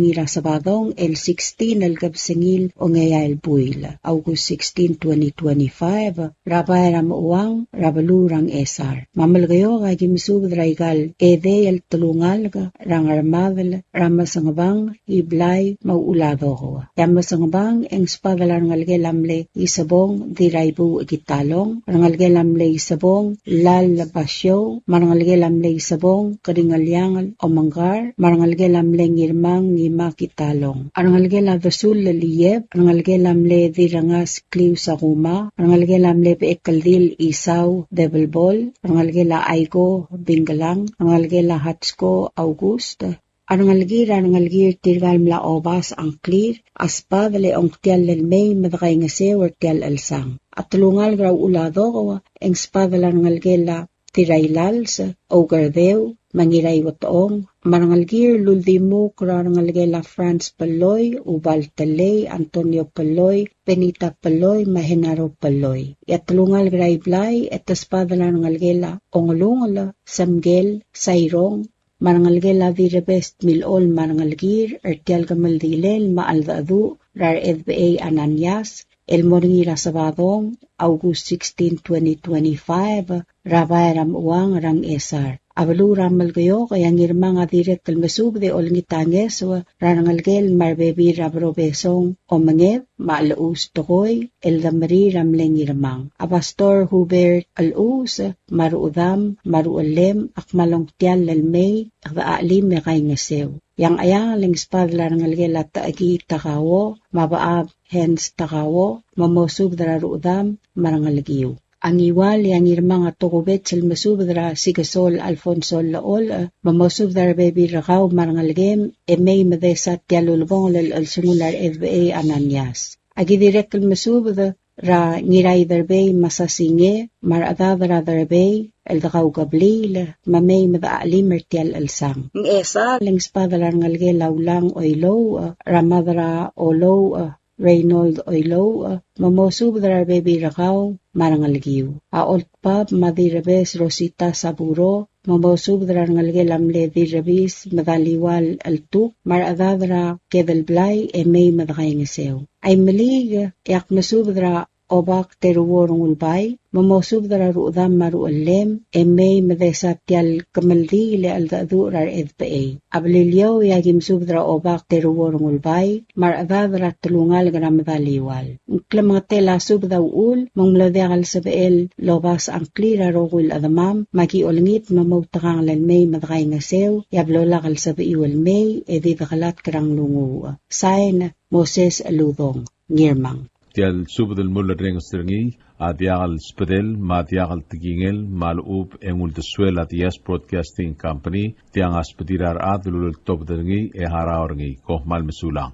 ngii er a Sabadong el sixteen el kebesengil ongeai el buil, August sixteen, twenty twenty-five, er a bai er a Mechuang, er a beluu er a Ngchesar. Me a Melekeok a ki mesubed er aika el edei el telungalek er a Ngermadel, er a Mesengebang, Iblai, me a Uladoko. E a Mesengebang e ng sbadel a rengelekel a mle Isebong Diraibuuch Kitalong, rengelekel a mle Isebong Lal Basiou, me a rengelekel a mle Isebong Keringeliangel Omengkar, me a rengelekel a mle Ngirmang Ngima Kitalong. A rengelekel a Desul Lelieb, rengelekel a mle Direngas Kliu Sakuma, rengelekel a mle Bechekeldil Isau Debelbol, rengelekel a Aiko Bingkelang, rengelekel a Hatsko August, a rengelekir, a rengelekir tirka el mla obas a ngklir, a sbadel e ongtiall el mei me dekaingeseu er tia el chelsang. A telungalek er a Uladoko e ng sbadel a rengelekel a Tirailals, Oukerdeu, me a Ngiraiuetechong, me a rengelekir el uldimukl er a rengelekel a Franz Pelloi, Ubal Telei, Antonio Pelloi, Benita Pelloi, me a Genaro Pelloi. E a telungalek er a Iblai e te sbadel a rengelekel a Ongelungel, Semkel, Sairong, me a rengelekel a Direbest Milechol me a rengelekir, er tia el kemeldilel me a cheldecheduch er a Rechedbechei Ananias, el mo er ngii er a Sabadong, August sixteen, twenty twenty-five, er a bai er a Mechuang er a Ngchesar. A beluu er a Melekeok, e a Ngirmang a dirrek el mesubed e olengit a ngeso er a rengelekel me a rebebil er a Berobesong Omenged, me a Chelechuus Tekoi, el demerir a mle Ngirmang. A Pastor Hubert Chelechuus, me a ruchedam, me a ruchellem, a kmal ongtiall el mei, e kede chelim e kaingeseu. E a Ngcheangel e ng sbadel a rengelekel a Techekii Takao, me a Bechab Hans Takao, me mosubed er a ruchedam me a rengelekiu. A Ngiwal e a Ngirmang a tokubets el mesubed er a Sikesol Alfonso Llecholch, me mosubed er a rebebil er kau me a rengelekem, e mei me desa tia el ulebongel el chelsengul a Rechedbechei Ananias. A ki dirrek el mesubed er a Ngiraiderbei Masasinge, me a rechedad er a Derbei, el dekaukebliil, me mei me dechelim er tia el chelsang. Ngchesar e ng sbadel a rengelekel a Ulang Oilouch, er a Mad er a Olouch, Reynold Oilouch, me mosubed er a rebebil er kau me a rengelekiu. A Oldbab me a Dirrebes Rosita Saburo, me mosubed er a rengelekel a mle Dirrebis me Daliual Cheltuk, me a rechedad er a Kedelblai e mei me dekaingeseu. A Imeliik e ak mesubed er a Obak Teruo Rengulbai, me mosubed er a ruchedam me a ruchellem, e mei me desa tia el kemeldiil e cheldecheduch er a rechedbechei. A Beliliou e aki mesubed er a Obak Teruo Rengulbai, me a rechedad er a telungalek er a Medaliual. Ng klemengetel a subed a uchul, me ng mlo diak el sebechel el obas a ngklir a rokui el chedemam, me aki olengit me moutekangel el mei me dekaingeseu, e a blo lak el sebechiu el mei, e di dekelatk er a nglunguuch. Sain, Moses Uludong, Ngirmang. Tia el subed el mulerrenges er ngii a diak el sbedel me a diak el tekingel me a lechub e ng uldesuel a Diaz Broadcasting Company, tiang a sbedir a rechad el uleltobed er ngii e harau er ngii. Kom kmal mesulang.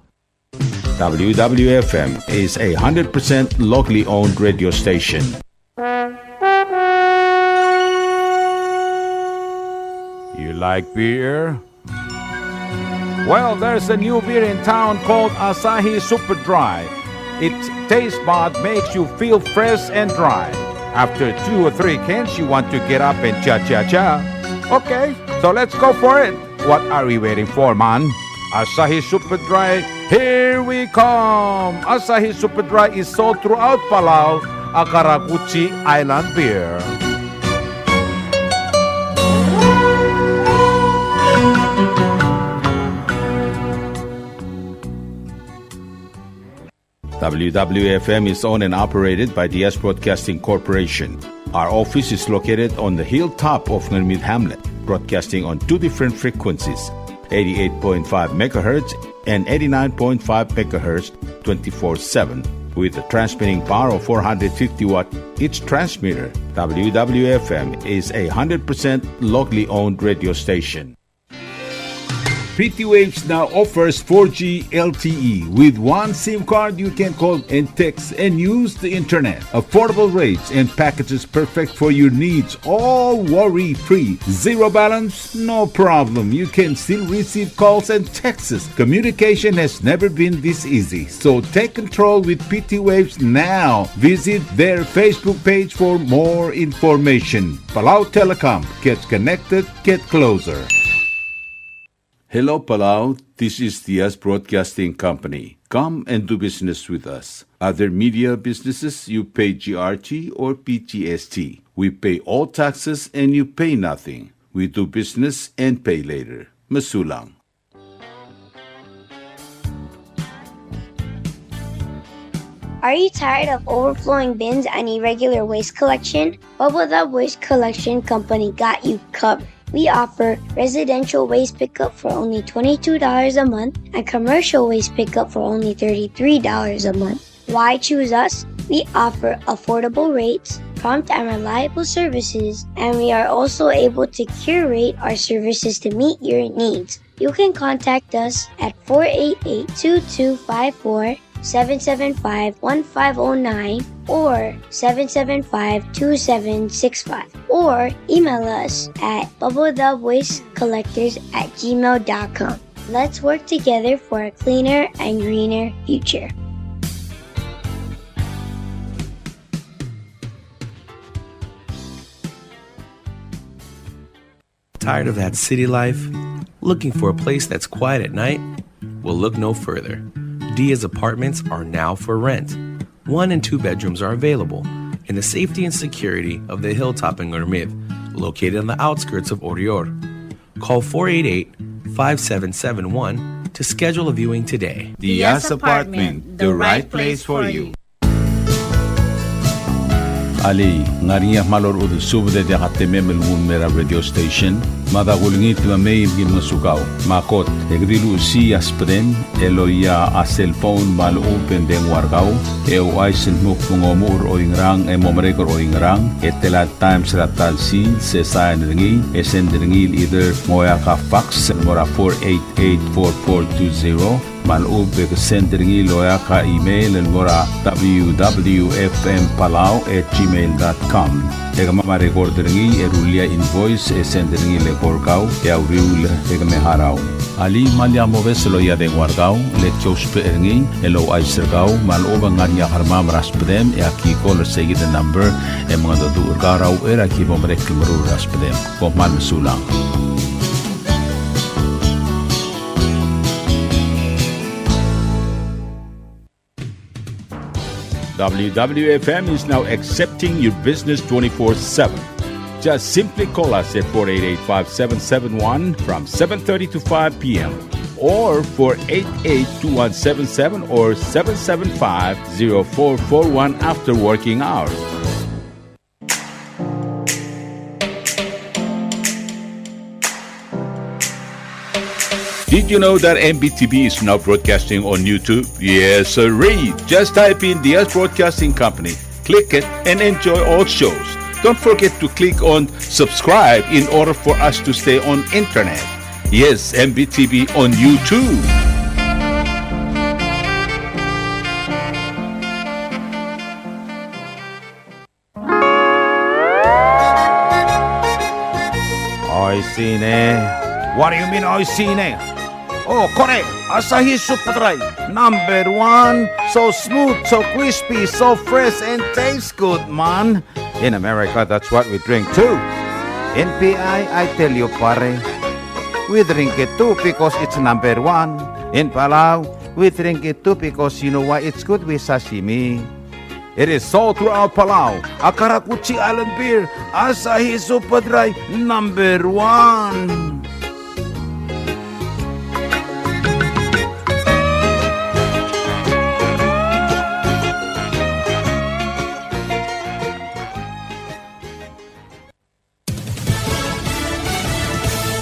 W W F M is a hundred percent locally owned radio station. You like beer? Well, there's a new beer in town called Asahi Super Dry. Its taste bud makes you feel fresh and dry. After two or three cans, you want to get up and cha-cha-cha. Okay, so let's go for it. What are we waiting for, man? Asahi Super Dry, here we come! Asahi Super Dry is sold throughout Palau, a karakuchi island beer. W W F M is owned and operated by Diaz Broadcasting Corporation. Our office is located on the hilltop of Ngermid Hamlet, broadcasting on two different frequencies, eighty-eight point five megahertz and eighty-nine point five megahertz, twenty-four seven, with a transmitting power of four hundred fifty watt each transmitter. W W F M is a hundred percent locally owned radio station. P T Waves now offers four G L T E. With one SIM card, you can call and text and use the internet. Affordable rates and packages perfect for your needs, all worry-free. Zero balance? No problem. You can still receive calls and texts. Communication has never been this easy. So take control with P T Waves now. Visit their Facebook page for more information. Palau Telecom. Get connected. Get closer. Hello, Palau. This is Diaz Broadcasting Company. Come and do business with us. Other media businesses, you pay G R T or P G S T. We pay all taxes and you pay nothing. We do business and pay later. Mesulang. Are you tired of overflowing bins and irregular waste collection? Bubble Dub Waste Collection Company got you covered. We offer residential waste pickup for only twenty-two dollars a month and commercial waste pickup for only thirty-three dollars a month. Why choose us? We offer affordable rates, prompt and reliable services, and we are also able to curate our services to meet your needs. You can contact us at four eight eight, two two five four, seven seven five, one five oh nine or seven seven five, two seven six five, or email us at bubble dub waste collectors at gmail dot com. Let's work together for a cleaner and greener future. Tired of that city life? Looking for a place that's quiet at night? Well, look no further. Diaz Apartments are now for rent. One and two bedrooms are available in the safety and security of the hilltop in Ngermid, located on the outskirts of Oreor. Call four eight eight, five seven seven one to schedule a viewing today. Diaz Apartment, the right place for you. Alii, ng ngar er ngii a kmal orechudel subed e diak a temem el nguu el mei er a radio station? Mada kulengit me mei me ki ngosukau. Me a kot, e ke di luchesii a subedem el oia a cellphone me a lechub e ng dengua er kau, e ouchais el dmu kmo ng omuchel er oingerang e mo merek er oingerang, e tela el times er a ta el sils, e sain er ngii, e send er ngii el either ng oeak a fax el mo er a four eight eight four four two zero, me a lechub e ke send er ngii el oeak a email el mo er a W W F M Palau at gmail dot com. E kemam a record er ngii e rullii a invoice e send er ngii el eko er kau e a uriul e ke me harau. Alii, me lak mobes el loia a dengua er kau, le ki ousbech er ngii el ouchais er kau me a lechub e ng ngar er ngii a kermam er a sbedem e aki call er seikid el number e mengedecheduch er kau er a uchei er a ki bo merek el meruul er a sbedem. Kom kmal mesulang. W W F M is now accepting your business twenty-four seven. Just simply call us at four eight eight, five seven seven one from seven thirty to five p m, or four eight eight, two one seven seven or seven seven five, zero four four one after working hours. Did you know that M B T V is now broadcasting on YouTube? Yes, sirree. Just type in Diaz Broadcasting Company, click it, and enjoy all shows. Don't forget to click on subscribe in order for us to stay on internet. Yes, M B T V on YouTube. Oishii ne. What do you mean, oishii ne? Oh, kore, Asahi Super Dry, number one. So smooth, so crispy, so fresh, and tastes good, man. In America, that's what we drink too. In P I, I tell you, pare, we drink it too because it's number one. In Palau, we drink it too because you know why? It's good with sashimi. It is sold throughout Palau. A karakuchi island beer, Asahi Super Dry, number one.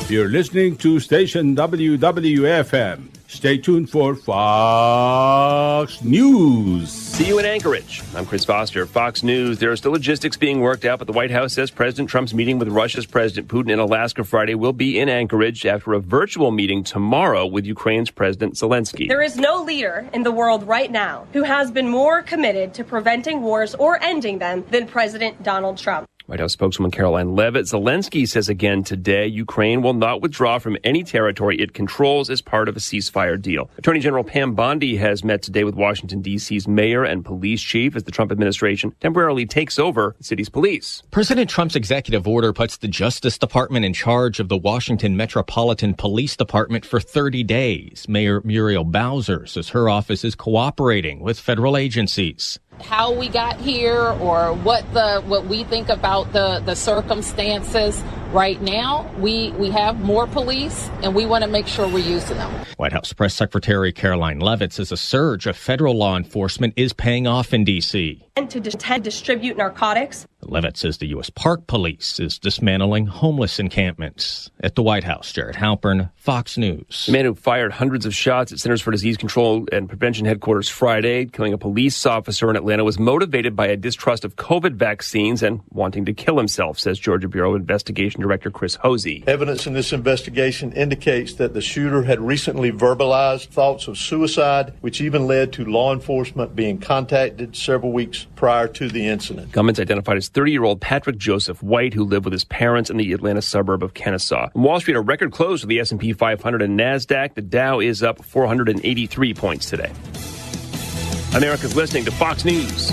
You're listening to station W W F M. Stay tuned for Fox News. See you in Anchorage. I'm Chris Foster, Fox News. There are still logistics being worked out, but the White House says President Trump's meeting with Russia's President Putin in Alaska Friday will be in Anchorage after a virtual meeting tomorrow with Ukraine's President Zelensky. There is no leader in the world right now who has been more committed to preventing wars or ending them than President Donald Trump. White House spokeswoman Karoline Leavitt. Zelensky says again today Ukraine will not withdraw from any territory it controls as part of a ceasefire deal. Attorney General Pam Bondi has met today with Washington, D C's mayor and police chief as the Trump administration temporarily takes over the city's police. President Trump's executive order puts the Justice Department in charge of the Washington Metropolitan Police Department for thirty days. Mayor Muriel Bowser says her office is cooperating with federal agencies. How we got here or what the, what we think about the, the circumstances right now, we, we have more police and we want to make sure we're using them. White House Press Secretary Karoline Leavitt says a surge of federal law enforcement is paying off in D C. And to dis-, to distribute narcotics. Leavitt says the U S Park Police is dismantling homeless encampments. At the White House, Jared Halpern, Fox News. The man who fired hundreds of shots at Centers for Disease Control and Prevention headquarters Friday, killing a police officer in Atlanta, was motivated by a distrust of COVID vaccines and wanting to kill himself, says Georgia Bureau Investigation Director Chris Hosey. Evidence in this investigation indicates that the shooter had recently verbalized thoughts of suicide, which even led to law enforcement being contacted several weeks prior to the incident. Gunman's identified as thirty-year-old Patrick Joseph White, who lived with his parents in the Atlanta suburb of Kennesaw. On Wall Street, a record close for the S and P five hundred and Nasdaq. The Dow is up four hundred and eighty-three points today. America's listening to Fox News.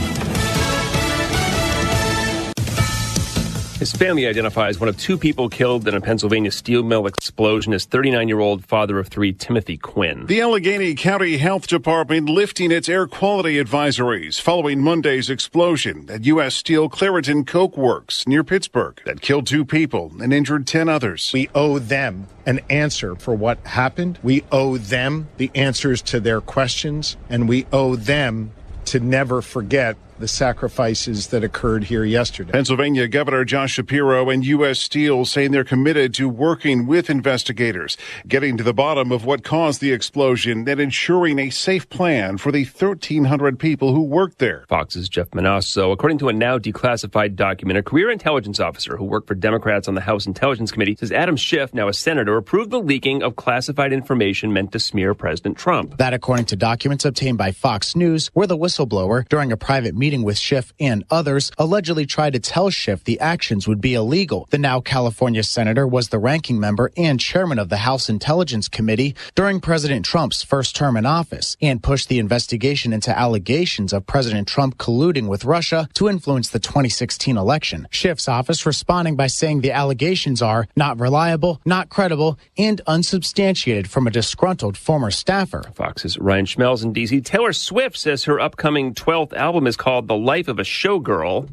His family identifies one of two people killed in a Pennsylvania steel mill explosion as thirty-nine-year-old father of three Timothy Quinn. The Allegheny County Health Department lifting its air quality advisories following Monday's explosion at U S Steel Clairton Coke Works near Pittsburgh that killed two people and injured ten others. We owe them an answer for what happened. We owe them the answers to their questions, and we owe them to never forget the sacrifices that occurred here yesterday. Pennsylvania Governor Josh Shapiro and U S Steel saying they're committed to working with investigators, getting to the bottom of what caused the explosion, and ensuring a safe plan for the thirteen hundred people who worked there. Fox's Jeff Monosso. According to a now declassified document, a career intelligence officer who worked for Democrats on the House Intelligence Committee says Adam Schiff, now a senator, approved the leaking of classified information meant to smear President Trump. That, according to documents obtained by Fox News, where the whistleblower, during a private meeting with Schiff and others, allegedly tried to tell Schiff the actions would be illegal. The now California senator was the ranking member and chairman of the House Intelligence Committee during President Trump's first term in office and pushed the investigation into allegations of President Trump colluding with Russia to influence the twenty sixteen election. Schiff's office responding by saying the allegations are not reliable, not credible, and unsubstantiated from a disgruntled former staffer. Fox's Ryan Schmelz in D C. Taylor Swift says her upcoming twelfth album is called The Life of a Showgirl.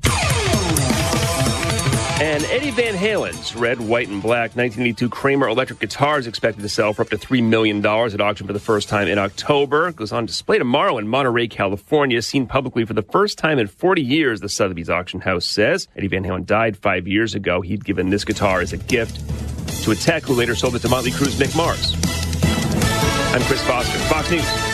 And Eddie Van Halen's red, white, and black nineteen eighty-two Kramer electric guitar is expected to sell for up to three million dollars at auction for the first time in October. It goes on display tomorrow in Monterey, California, seen publicly for the first time in forty years, the Sotheby's auction house says. Eddie Van Halen died five years ago. He'd given this guitar as a gift to a tech who later sold it to Motley Crue's Mick Mars. I'm Chris Foster, Fox News.